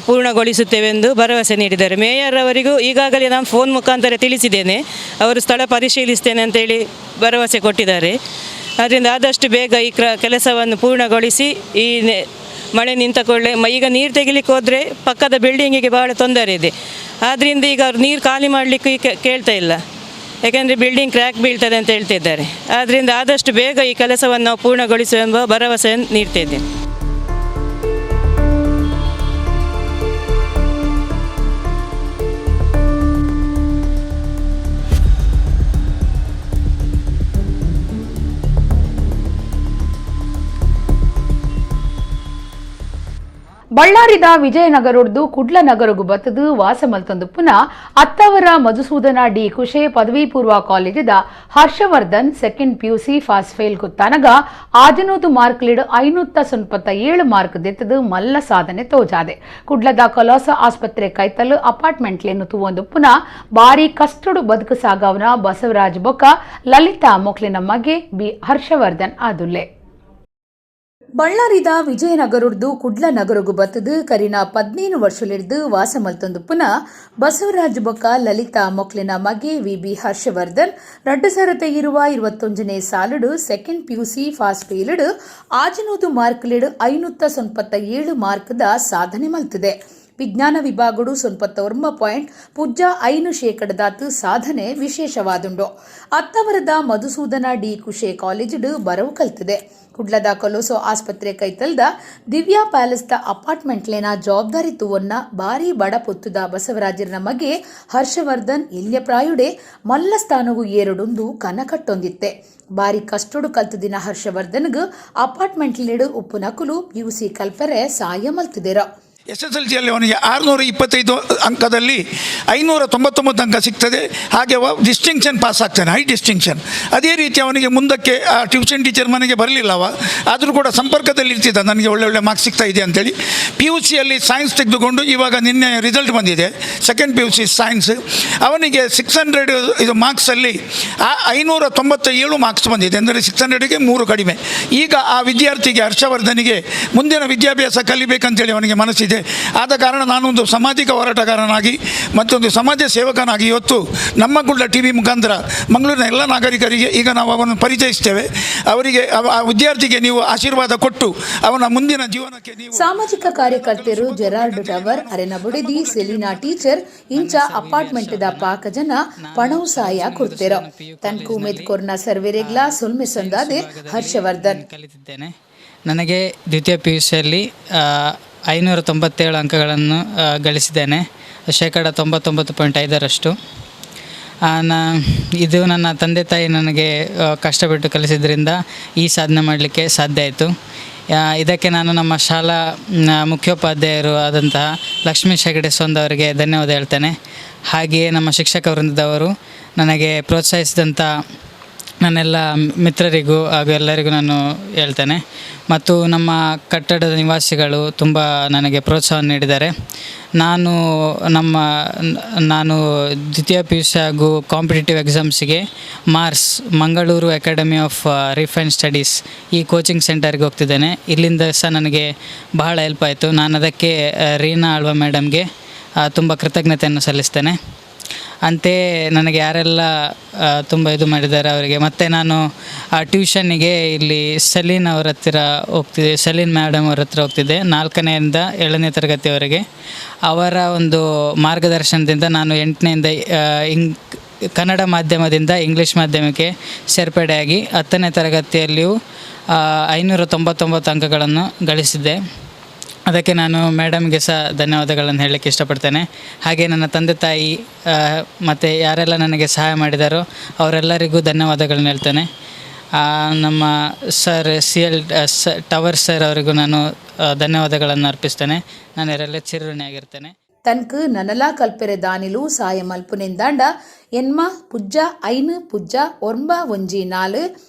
ಪೂರ್ಣಗೊಳಿಸುತ್ತೇವೆ ಎಂದು ಭರವಸೆ ನೀಡಿದ್ದಾರೆ. ಮೇಯರ್ ಅವರಿಗೂ ಈಗಾಗಲೇ ನಾನು ಫೋನ್ ಮುಖಾಂತರ ತಿಳಿಸಿದ್ದೇನೆ. ಅವರು ಸ್ಥಳ ಪರಿಶೀಲಿಸ್ತೇನೆ ಅಂತೇಳಿ ಭರವಸೆ ಕೊಟ್ಟಿದ್ದಾರೆ. ಆದ್ದರಿಂದ ಆದಷ್ಟು ಬೇಗ ಈ ಕೆಲಸವನ್ನು ಪೂರ್ಣಗೊಳಿಸಿ ಈ ಮಳೆ ನಿಂತ ಕೂಡಲೇ ಈಗ ನೀರು ತೆಗಿಲಿಕ್ಕೆ ಹೋದರೆ ಪಕ್ಕದ ಬಿಲ್ಡಿಂಗಿಗೆ ಬಹಳ ತೊಂದರೆ ಇದೆ. ಆದ್ದರಿಂದ ಈಗ ಅವರು ನೀರು ಖಾಲಿ ಮಾಡಲಿಕ್ಕೂ ಈಗ ಕೇಳ್ತಾ ಇಲ್ಲ. ಯಾಕೆಂದರೆ ಬಿಲ್ಡಿಂಗ್ ಕ್ರ್ಯಾಕ್ ಬೀಳ್ತದೆ ಅಂತ ಹೇಳ್ತಿದ್ದಾರೆ. ಆದ್ದರಿಂದ ಆದಷ್ಟು ಬೇಗ ಈ ಕೆಲಸವನ್ನು ನಾವು ಪೂರ್ಣಗೊಳಿಸುವ ಎಂಬ ಭರವಸೆಯನ್ನು ನೀಡ್ತಿದ್ದೇನೆ. ಬಳ್ಳಾರಿದ ವಿಜಯನಗರೊಡ್ದು ಕುಡ್ಲ ನಗರಗು ಬತ್ತದು ವಾಸ ಮಲ್ತೊಂದು ಪುನಃ ಅತ್ತವರ ಮಧುಸೂದನ ಡಿ ಕುಶೆ ಪದವಿ ಪೂರ್ವ ಕಾಲೇಜಿದ Harshavardhan second PUC pass fail ಕುತ್ತಾನಗ 600 ಮಾರ್ಕ್ಲಿಡ್ 597 ಮಾರ್ಕ್ ದೆತ್ತದು ಮಲ್ಲ ಸಾಧನೆ ತೋಜಾದೆ. ಕುಡ್ಲದ ಕಲಾಸ ಆಸ್ಪತ್ರೆ ಕೈತಲ್ ಅಪಾರ್ಟ್ಮೆಂಟ್ಲೇನು ತೂವೊಂದು ಪುನಃ ಬಾರಿ ಕಷ್ಟಡು ಬದುಕು ಸಾಗವನ ಬಸವರಾಜ್ ಬೊಕ್ಕ ಲಲಿತಾ ಮೊಕ್ಲಿನ ಮಗೆ ಬಿ ಹರ್ಷವರ್ಧನ್ ಆದುಲ್ಲೆ. ಬಳ್ಳಾರಿದ ವಿಜಯನಗರೊಡ್ದು ಕುಡ್ಲ ನಗರಗು ಬತ್ತದು ಕರಿನ 15 ವರ್ಷಲಿಡ್ದು ವಾಸ ಮಲ್ತೊಂದು ಪುನಃ ಬಸವರಾಜ್ ಬೊಕ್ಕ ಲಲಿತಾ ಮೊಕ್ಲಿನ ಮಗೆ ವಿ ಬಿ ಹರ್ಷವರ್ಧನ್ 2021ನೇ ಸಾಲುಡು second PUC pass ಫೇಲ್ಡ್ 600 ಮಾರ್ಕ್ಲಿಡ್ 597 ಮಾರ್ಕ್ದ ಸಾಧನೆ ಮಲ್ತಿದೆ. ವಿಜ್ಞಾನ ವಿಭಾಗಡು 99.05% ಸಾಧನೆ ವಿಶೇಷವಾದುಂಡು. ಅತ್ತವರದ ಮಧುಸೂದನ ಡಿ ಕುಶೆ ಕಾಲೇಜಿಡು ಬರವು ಕಲ್ತಿದೆ. ಕುಡ್ಲದ ಕೊಲೋಸೋ ಆಸ್ಪತ್ರೆ ಕೈತಲ್ದ ದಿವ್ಯಾ ಪ್ಯಾಲೇಸ್ದ ಅಪಾರ್ಟ್ಮೆಂಟ್ಲೇನ ಜವಾಬ್ದಾರಿ ತೂವನ್ನ ಬಾರಿ ಬಡ ಪೊತ್ತುದ ಬಸವರಾಜರ ಮಗೆ ಹರ್ಷವರ್ಧನ್ ಎಲ್ಯ ಪ್ರಾಯುಡೆ ಮಲ್ಲ ಸ್ಥಾನವು ಏರಡೊಂದು ಕನ ಕಟ್ಟೊಂದಿತ್ತೆ. ಬಾರಿ ಕಷ್ಟೊಡು ಕಲ್ತದಿನ ಹರ್ಷವರ್ಧನ್ಗ್ ಅಪಾರ್ಟ್ಮೆಂಟ್ಲೇಡು ಉಪ್ಪು ನಕುಲು ಪಿಯುಸಿ ಕಲ್ಪರೆ ಸಾಯ ಮಲ್ತಿದೆರ. ಎಸ್ಎಸ್ಎಲ್ಸಿಯಲ್ಲಿ ಅವನಿಗೆ 625 ಅಂಕದಲ್ಲಿ 599 ಅಂಕ ಸಿಗ್ತದೆ. ಹಾಗೆ ಅವ ಡಿಸ್ಟಿಂಕ್ಷನ್ ಪಾಸ್ ಆಗ್ತಾನೆ, ಹೈ ಡಿಸ್ಟಿಂಕ್ಷನ್. ಅದೇ ರೀತಿ ಅವನಿಗೆ ಮುಂದಕ್ಕೆ ಆ ಟ್ಯೂಷನ್ ಟೀಚರ್ ಮನೆಗೆ ಬರಲಿಲ್ಲ ಅವ. ಆದರೂ ಕೂಡ ಸಂಪರ್ಕದಲ್ಲಿ ಇರ್ತಿದ್ದ, ನನಗೆ ಒಳ್ಳೆ ಒಳ್ಳೆ ಮಾರ್ಕ್ಸ್ ಸಿಗ್ತಾ ಇದೆ ಅಂತೇಳಿ. ಪಿಯುಸಿಯಲ್ಲಿ ಸೈನ್ಸ್ ತೆಗೆದುಕೊಂಡು ಇವಾಗ ನಿನ್ನೆ ರಿಸಲ್ಟ್ ಬಂದಿದೆ, second PUC science. ಅವನಿಗೆ 600 ಇದು ಮಾರ್ಕ್ಸಲ್ಲಿ 597 ಮಾರ್ಕ್ಸ್ ಬಂದಿದೆ. ಅಂದರೆ 600ಗೆ 3 ಕಡಿಮೆ. ಈಗ ಆ ವಿದ್ಯಾರ್ಥಿಗೆ, ಹರ್ಷವರ್ಧನಿಗೆ ಮುಂದಿನ ವಿದ್ಯಾಭ್ಯಾಸ ಕಲಿಬೇಕಂತೇಳಿ ಅವನಿಗೆ ಮನಸ್ಸಿದೆ. ಇದೆ. ಆದ ಕಾರಣ ನಾನೊಂದು ಸಾಮಾಜಿಕ ಹೋರಾಟಗಾರನಾಗಿ ಮತ್ತೊಂದು ಸಮಾಜ ಸೇವಕನಾಗಿ ಇವತ್ತು ನಮ್ಮ ಗುಡ್ಡ ಟಿ ವಿ ಮುಖಾಂತರ ಮಂಗಳೂರಿನ ಎಲ್ಲ ನಾಗರಿಕರಿಗೆ ಈಗ ನಾವು ಅವನ್ನು ಪರಿಚಯಿಸ್ತೇವೆ. ಅವರಿಗೆ ಆ ವಿದ್ಯಾರ್ಥಿಗೆ ನೀವು ಆಶೀರ್ವಾದ ಕೊಟ್ಟು ಅವನ ಮುಂದಿನ ಜೀವನಕ್ಕೆ ನೀವು ಸಾಮಾಜಿಕ ಕಾರ್ಯಕರ್ತರು ಜೆರಾರ್ಡ್ ಟವರ್, ಅರೆನ ಬುಡಿದಿ ಸೆಲಿನಾ ಟೀಚರ್ ಇಂಚ ಅಪಾರ್ಟ್ಮೆಂಟ್ the ಪಾಕ ಜನ ಪಣವು ಸಾಯ ಕೊಡ್ತಿರೋ ತನ್ಕು ಉಮೇದ್ ಕೊರ್ನ ಸರ್ವೆರೆಗ್ಲಾ ಸೊಲ್ಮೆ ಸಂದಾದೆ ಹರ್ಷವರ್ಧನ್. ಕಲಿತಿದ್ದೇನೆ. ನನಗೆ ದ್ವಿತೀಯ ಪಿ ಯು ಸಿಯಲ್ಲಿ 597 ಅಂಕಗಳನ್ನು ಗಳಿಸಿದ್ದೇನೆ, 99.5%ರಷ್ಟು. ಇದು ನನ್ನ ತಂದೆ ತಾಯಿ ನನಗೆ ಕಷ್ಟಪಟ್ಟು ಕಲಿಸಿದ್ರಿಂದ ಈ ಸಾಧನೆ ಮಾಡಲಿಕ್ಕೆ ಸಾಧ್ಯ ಆಯಿತು. ಇದಕ್ಕೆ ನಾನು ನಮ್ಮ ಶಾಲಾ ಮುಖ್ಯೋಪಾಧ್ಯಾಯರು ಆದಂತಹ ಲಕ್ಷ್ಮೀಶ್ ಹೆಗಡೆ ಸೊಂದ ಅವರಿಗೆ ಧನ್ಯವಾದ ಹೇಳ್ತೇನೆ. ಹಾಗೆಯೇ ನಮ್ಮ ಶಿಕ್ಷಕ ವೃಂದದವರು ನನಗೆ ಪ್ರೋತ್ಸಾಹಿಸಿದಂಥ ನನ್ನೆಲ್ಲ ಮಿತ್ರರಿಗೂ ಹಾಗೂ ಎಲ್ಲರಿಗೂ ನಾನು ಹೇಳ್ತೇನೆ. ಮತ್ತು ನಮ್ಮ ಕಟ್ಟಡದ ನಿವಾಸಿಗಳು ತುಂಬ ನನಗೆ ಪ್ರೋತ್ಸಾಹ ನೀಡಿದ್ದಾರೆ. ನಾನು ದ್ವಿತೀಯ ಪಿ ಯು ಸಿ ಹಾಗೂ ಕಾಂಪಿಟೇಟಿವ್ ಎಕ್ಸಾಮ್ಸಿಗೆ Mars Mangaluru academy of refined studies ಈ ಕೋಚಿಂಗ್ ಸೆಂಟರ್ಗೆ ಹೋಗ್ತಿದ್ದೇನೆ. ಇಲ್ಲಿಂದ ಸಹ ನನಗೆ ಬಹಳ ಹೆಲ್ಪ್ ಆಯಿತು. ನಾನು ಅದಕ್ಕೆ ರೀನಾ ಆಳ್ವ ಮೇಡಮ್ಗೆ ತುಂಬ ಕೃತಜ್ಞತೆಯನ್ನು ಸಲ್ಲಿಸ್ತೇನೆ. ಅಂತೆಯೇ ನನಗೆ ಯಾರೆಲ್ಲ ತುಂಬ ಇದು ಮಾಡಿದ್ದಾರೆ ಅವರಿಗೆ. ಮತ್ತು ನಾನು ಆ ಟ್ಯೂಷನ್ನಿಗೆ ಇಲ್ಲಿ ಸಲೀನ್ ಅವ್ರ ಹತ್ತಿರ ಹೋಗ್ತಿದ್ದೆ, ಸಲೀನ್ ಮೇಡಮ್ ಅವ್ರ ಹತ್ರ ಹೋಗ್ತಿದ್ದೆ 4ನೆಯಿಂದ 7ನೇ ತರಗತಿಯವರೆಗೆ. ಅವರ ಒಂದು ಮಾರ್ಗದರ್ಶನದಿಂದ ನಾನು 8ನೆಯಿಂದ ಕನ್ನಡ ಮಾಧ್ಯಮದಿಂದ ಇಂಗ್ಲೀಷ್ ಮಾಧ್ಯಮಕ್ಕೆ ಸೇರ್ಪಡೆಯಾಗಿ 10ನೇ ತರಗತಿಯಲ್ಲಿಯೂ 599 ಅಂಕಗಳನ್ನು ಗಳಿಸಿದ್ದೆ. ಅದಕ್ಕೆ ನಾನು ಮೇಡಮ್ಗೆ ಸಹ ಧನ್ಯವಾದಗಳನ್ನು ಹೇಳಲಿಕ್ಕೆ ಇಷ್ಟಪಡ್ತೇನೆ. ಹಾಗೆ ನನ್ನ ತಂದೆ ತಾಯಿ ಮತ್ತು ಯಾರೆಲ್ಲ ನನಗೆ ಸಹಾಯ ಮಾಡಿದಾರೋ ಅವರೆಲ್ಲರಿಗೂ ಧನ್ಯವಾದಗಳನ್ನು ಹೇಳ್ತೇನೆ. ನಮ್ಮ sir C L tower sir ಅವರಿಗೂ ನಾನು ಧನ್ಯವಾದಗಳನ್ನು ಅರ್ಪಿಸ್ತೇನೆ. ನಾನು ಇವರೆಲ್ಲ ಚಿರಋಣಿಯಾಗಿರ್ತೇನೆ. ತನ್ಕ್ ನನಲಾ ಕಲ್ಪೆರೆ ದಾನಿಲು ಸಾಯ ಮಲ್ಪುನೆಂದಾಂಡ ಎನ್ಮ ಪುಜ್ಜ ಐನು ಪುಜ್ಜ ಒರ್ಂಬ ಒಂಜಿ ನಾಲು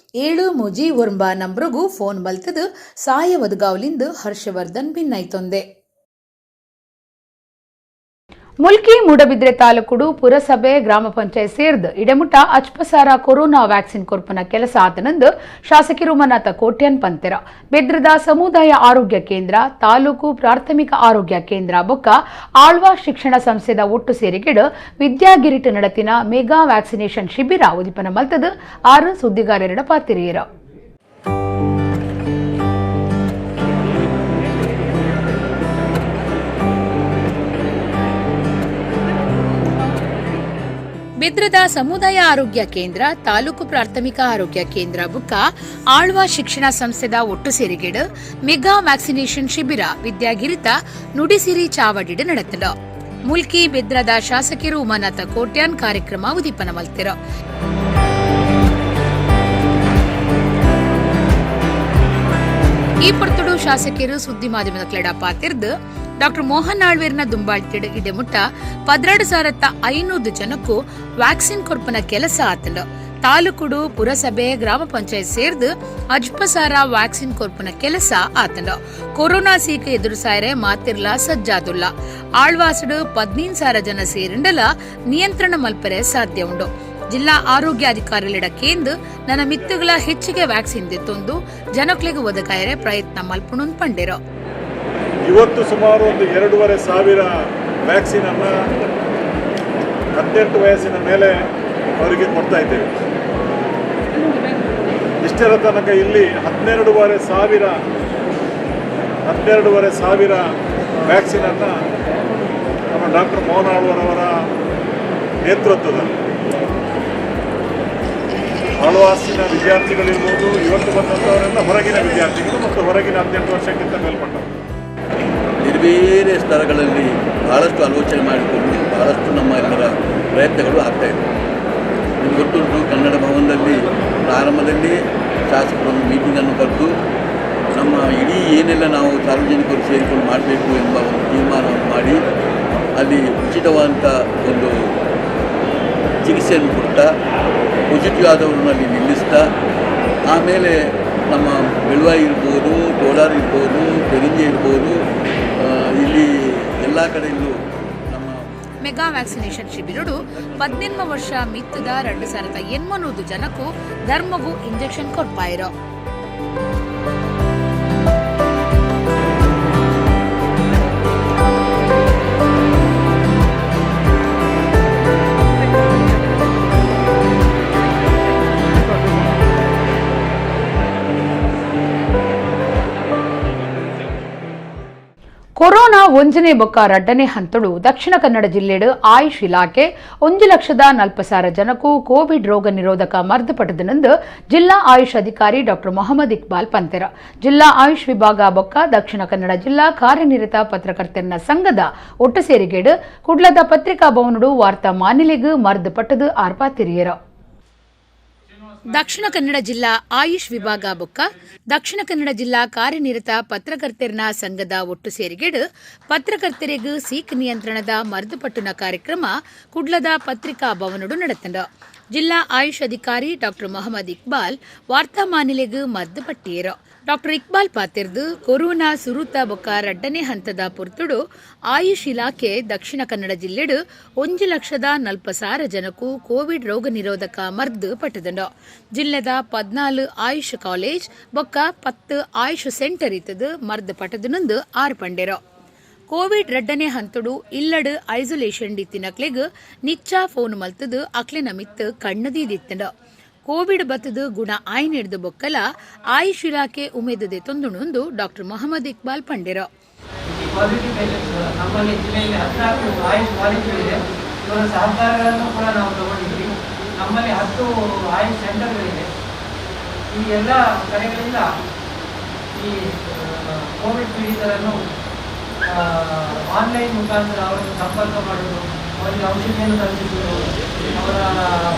ಏಳು ಮೂಜಿ ಒರ್ಂಬ ನಂಬ್ರಗು ಫೋನ್ ಬಲ್ತದು ಸಾಯ ಒದಗಾವ್ಲಿಂದು ಹರ್ಷವರ್ಧನ್ ಭಿನ್ನೈತೊಂದೆ. ಮುಲ್ಕಿ ಮೂಡಬಿದ್ರೆ ತಾಲೂಕುಡು ಪುರಸಭೆ ಗ್ರಾಮ ಪಂಚಾಯತ್ ಸೇರ್ದು ಇಡೆಮುಟ ಅಚ್ಪಸಾರ ಕೊರೋನಾ ವ್ಯಾಕ್ಸಿನ್ ಕೊರ್ಪನ ಕೆಲಸ ಆತನಂದು ಶಾಸಕಿ ರುಮನಾಥ ಕೋಟ್ಯಾನ್ ಪಂತೆರ. ಬೆದ್ರದ ಸಮುದಾಯ ಆರೋಗ್ಯ ಕೇಂದ್ರ, ತಾಲೂಕು ಪ್ರಾಥಮಿಕ ಆರೋಗ್ಯ ಕೇಂದ್ರ ಬೊಕ್ಕ ಆಳ್ವಾ ಶಿಕ್ಷಣ ಸಂಸ್ಥೆದ ಒಟ್ಟು ಸೇರಿಗೆಡು ವಿದ್ಯಾಗಿರಿಟ ನಡತಿನ ಮೆಗಾ ವ್ಯಾಕ್ಸಿನೇಷನ್ ಶಿಬಿರ ಉದಿಪನ ಮಲ್ತದು ಆರು ಸುದ್ದಿಗಾರರ ಪಾತಿರಿಯರ. ಬೆದ್ರದ ಸಮುದಾಯ ಆರೋಗ್ಯ ಕೇಂದ್ರ, ತಾಲೂಕು ಪ್ರಾಥಮಿಕ ಆರೋಗ್ಯ ಕೇಂದ್ರ ಬುಕ್ಕ ಆಳ್ವಾ ಶಿಕ್ಷಣ ಸಂಸ್ಥೆದ ಒಟ್ಟು ಸೇರಿಗೆಡು ಮೆಗಾ ವ್ಯಾಕ್ಸಿನೇಷನ್ ಶಿಬಿರ ವಿದ್ಯಾಗಿರಿತ ನುಡಿಸಿರಿ ಚಾವಡಿಡು ನಡೆತದ. ಮುಲ್ಕಿ ಬೆದ್ರದ ಶಾಸಕರು ಉಮಾನಾಥ ಕೋಟ್ಯಾನ್ ಕಾರ್ಯಕ್ರಮ ಉದೀಪನ ಮಲ್ತಿರ. ಈ ಪೊರ್ತುಡು ಶಾಸಕರು ಸುದ್ದಿ ಮಾಧ್ಯಮದ ಕ್ಲೆಡ ಪಾತಿರ್ದು ಡಾಕ್ಟರ್ ಮೋಹನ್ ಆಳ್ವೇರ್ನ ದುಂಬಾಳ್ತಿಡ್ ಇಡೆ ಮುಟ್ಟ 12,500 ಜನಕ್ಕೂ ವ್ಯಾಕ್ಸಿನ್ ಕೊರ್ಪನ ಕೆಲಸ ಆತಂಡು. ತಾಲೂಕುಡು ಪುರಸಭೆ ಗ್ರಾಮ ಪಂಚಾಯತ್ ಸೇರ್ದು ಅಜ್ಪಸಾರ ವ್ಯಾಕ್ಸಿನ್ ಕೊರ್ಪನ ಕೆಲಸ ಆತಂಡು. ಕೊರೋನಾ ಸೀಕೆ ಎದುರುಸಾಯರೆ ಮಾತಿರ್ಲ ಸಜ್ಜಾದುಲ್ಲ. ಆಳ್ವಾಸುಡು 15,000 ಜನ ಸೇರಿಂಡಲ ನಿಯಂತ್ರಣ ಮಲ್ಪರೆ ಸಾಧ್ಯ ಉಂಡು. ಜಿಲ್ಲಾ ಆರೋಗ್ಯಾಧಿಕಾರಿಗಳಿಡ ಕೇಂದ್ರ ನನ್ನ ಮಿತ್ತುಗಳ ಹೆಚ್ಚಿಗೆ ವ್ಯಾಕ್ಸಿನ್ ದೆತ್ತೊಂದು ಜನಕ್ಲೆಗ್ ಒದಗಾಯರೆ ಪ್ರಯತ್ನ ಮಲ್ಪುಣುನ್ ಪಂಡೆರು. ಇವತ್ತು ಸುಮಾರು ಒಂದು 2,500 ವ್ಯಾಕ್ಸಿನನ್ನು 18 ವಯಸ್ಸಿನ ಮೇಲೆ ಅವರಿಗೆ ಕೊಡ್ತಾ ಇದ್ದೇವೆ. ಇಷ್ಟರ ತನಕ ಇಲ್ಲಿ 12,500 ವ್ಯಾಕ್ಸಿನನ್ನು ನಮ್ಮ ಡಾಕ್ಟರ್ ಮೋಹನ್ ಆಳ್ವರವರ ನೇತೃತ್ವದಲ್ಲಿ ಆಳ್ವಾಸಿನ ವಿದ್ಯಾರ್ಥಿಗಳಿರ್ಬೋದು, ಇವತ್ತು ಬಂದಂಥವರೆಲ್ಲ ಹೊರಗಿನ ವಿದ್ಯಾರ್ಥಿಗಳು ಮತ್ತು ಹೊರಗಿನ 18 ವರ್ಷಕ್ಕಿಂತ ಮೇಲ್ಪಟ್ಟವರು. ಬೇರೆ ಬೇರೆ ಸ್ಥಳಗಳಲ್ಲಿ ಭಾಳಷ್ಟು ಆಲೋಚನೆ ಮಾಡಿಕೊಂಡು ಭಾಳಷ್ಟು ನಮ್ಮ ಎಲ್ಲರ ಪ್ರಯತ್ನಗಳು ಆಗ್ತಾಯಿದೆ. ನಿಮ್ಗೆ ಗೊತ್ತುಂಟು, ಕನ್ನಡ ಭವನದಲ್ಲಿ ಪ್ರಾರಂಭದಲ್ಲಿ ಶಾಸಕರೊಂದು ಮೀಟಿಂಗನ್ನು ಕರೆದು ನಮ್ಮ ಇಡೀ ಏನೆಲ್ಲ ನಾವು ಸಾರ್ವಜನಿಕರು ಸೇರಿಕೊಂಡು ಮಾಡಬೇಕು ಎಂಬ ಒಂದು ತೀರ್ಮಾನವನ್ನು ಮಾಡಿ ಅಲ್ಲಿ ಉಚಿತವಾದಂಥ ಒಂದು ಚಿಕಿತ್ಸೆಯನ್ನು ಕೊಡ್ತಾ ಪಾಸಿಟಿವ್ ಆದವರನ್ನು ಅಲ್ಲಿ ನಿಲ್ಲಿಸ್ತಾ, ಆಮೇಲೆ ನಮ್ಮ ಬೆಳವಾಯಿ ಇರ್ಬೋದು, ಕೋಲಾರ ಇರ್ಬೋದು, ಪೆರಿಂಜೆ ಇರ್ಬೋದು, ಇಲ್ಲಿ ಎಲ್ಲ ಕಡೆಯಲ್ಲೂ ನಮ್ಮ ಮೆಗಾ ವ್ಯಾಕ್ಸಿನೇಷನ್ ಶಿಬಿರಡು 18 ವರ್ಷ ಮಿತ್ತದ 2,800 ಜನಕ್ಕೂ ಧರ್ಮಗೂ ಇಂಜೆಕ್ಷನ್ ಕೊಡ್ಪಾಯಿರೋ. ಒಂಜನೇ ಬೊಕ್ಕ ರಡ್ಡನೇ ಹಂತಡು ದಕ್ಷಿಣ ಕನ್ನಡ ಜಿಲ್ಲೆಡು ಆಯುಷ್ ಇಲಾಖೆ 1,40,000 ಜನಕ್ಕೂ ಕೋವಿಡ್ ರೋಗ ನಿರೋಧಕ ಮರ್ದು ಪಡೆದನೆಂದು ಜಿಲ್ಲಾ ಆಯುಷ್ ಅಧಿಕಾರಿ ಡಾಕ್ಟರ್ ಮೊಹಮ್ಮದ್ ಇಕ್ಬಾಲ್ ಪಂತೆರ. ಜಿಲ್ಲಾ ಆಯುಷ್ ವಿಭಾಗ ಬೊಕ್ಕ ದಕ್ಷಿಣ ಕನ್ನಡ ಜಿಲ್ಲಾ ಕಾರ್ಯನಿರತ ಪತ್ರಕರ್ತರ ಸಂಘದ ಒಟ್ಟು ಸೇರಿಗೇಡು ಕುಡ್ಲದ ಪತ್ರಿಕಾ ಭವನಡು ವಾರ್ತಾ ಮಾನಿಲೆಗ್ ಮರ್ದು ಪಟ್ಟದು ಆರ್ಪಾತಿರಿಯರ. ದಕ್ಷಿಣ ಕನ್ನಡ ಜಿಲ್ಲಾ ಆಯುಷ್ ವಿಭಾಗ ಬೊಕ್ಕ ದಕ್ಷಿಣ ಕನ್ನಡ ಜಿಲ್ಲಾ ಕಾರ್ಯನಿರತ ಪತ್ರಕರ್ತೆರ್ನ ಸಂಘದ ಒಟ್ಟು ಸೇರಿಗೆಡು ಪತ್ರಕರ್ತರಿಗೂ ಸೀಕ್ ನಿಯಂತ್ರಣದ ಮರ್ದುಪಟ್ಟುನ ಕಾರ್ಯಕ್ರಮ ಕುಡ್ಲದ ಪತ್ರಿಕಾ ಭವನಡು ನಡೆತಂಡ. ಜಿಲ್ಲಾ ಆಯುಷ್ ಅಧಿಕಾರಿ ಡಾಕ್ಟರ್ ಮೊಹಮ್ಮದ್ ಇಕ್ಬಾಲ್ ವಾರ್ತಾ ಮಾನಿಲೆಗ್ ಮದ್ದು ಪಟ್ಟಿಯರು. ಡಾಕ್ಟರ್ ಇಕ್ಬಾಲ್ ಪಾತಿರ್ದು ಕೊರೋನಾ ಸುರುತ ಬೊಕ್ಕ ರಡ್ಡನೇ ಹಂತದ ಪೊರ್ತುಡು ಆಯುಷ್ ಇಲಾಖೆ ದಕ್ಷಿಣ ಕನ್ನಡ ಜಿಲ್ಲೆಡು 1,40,000 ಜನಕ್ಕೂ ಕೋವಿಡ್ ರೋಗ ನಿರೋಧಕ ಮರ್ದು ಪಟ್ಟದಂಡು. ಜಿಲ್ಲೆದ 14 ಆಯುಷ್ ಕಾಲೇಜ್ ಬೊಕ್ಕ 10 ಆಯುಷ್ ಸೆಂಟರ್ ಇತ್ತದು ಮರ್ದು ಪಟ್ಟದನೊಂದು ಆರು ಪಂಡೆರು. ಕೋವಿಡ್ ರಡ್ಡನೇ ಹಂತಡು ಇಲ್ಲಡು ಐಸೋಲೇಷನ್ ಡಿತ್ತಿನಕ್ಲೆಗ್ ನಿಚ್ಚ ಫೋನ್ ಮಲ್ತದು ಅಕ್ಲೆನ ಮಿತ್ತು ಕಣ್ಣದೀದಿತ್ತಂಡು. ಕೋವಿಡ್ ಬತ್ತದು ಗುಣ ಆಯ್ನಿಡ್ದು ಬೊಕ್ಕಲ ಆಯುಷ್ ಇಲಾಖೆ ಉಮೇದದೆ ತೊಂದುಣುಂದು ಡಾಕ್ಟರ್ ಮೊಹಮ್ಮದ್ ಇಕ್ಬಾಲ್ ಪಂಡೆರು. ನಮ್ಮಲ್ಲಿ ಜಿಲ್ಲೆಯಲ್ಲಿ 14 ಆಯುಷ್ ಕಾಲೇಜುಗಳಿದೆ. ಇವರ ಸಹಕಾರಗಳನ್ನು ಕೂಡ ನಾವು ತಗೊಂಡಿದ್ವಿ. ನಮ್ಮಲ್ಲಿ 10 ಆಯುಷ್ ಸೆಂಟರ್ಗಳಿದೆ. ಈ ಎಲ್ಲ ಕಡೆಗಳಿಂದ ಈ ಕೋವಿಡ್ ಪೀಡಿತರನ್ನು ಆನ್ಲೈನ್ ಮುಖಾಂತರ ಅವರನ್ನು ಸಂಪರ್ಕ ಮಾಡೋದು, ಅವರಿಗೆ ಔಷಧಿಯನ್ನು ತಲುಪಿಸುವುದು, ಅವರ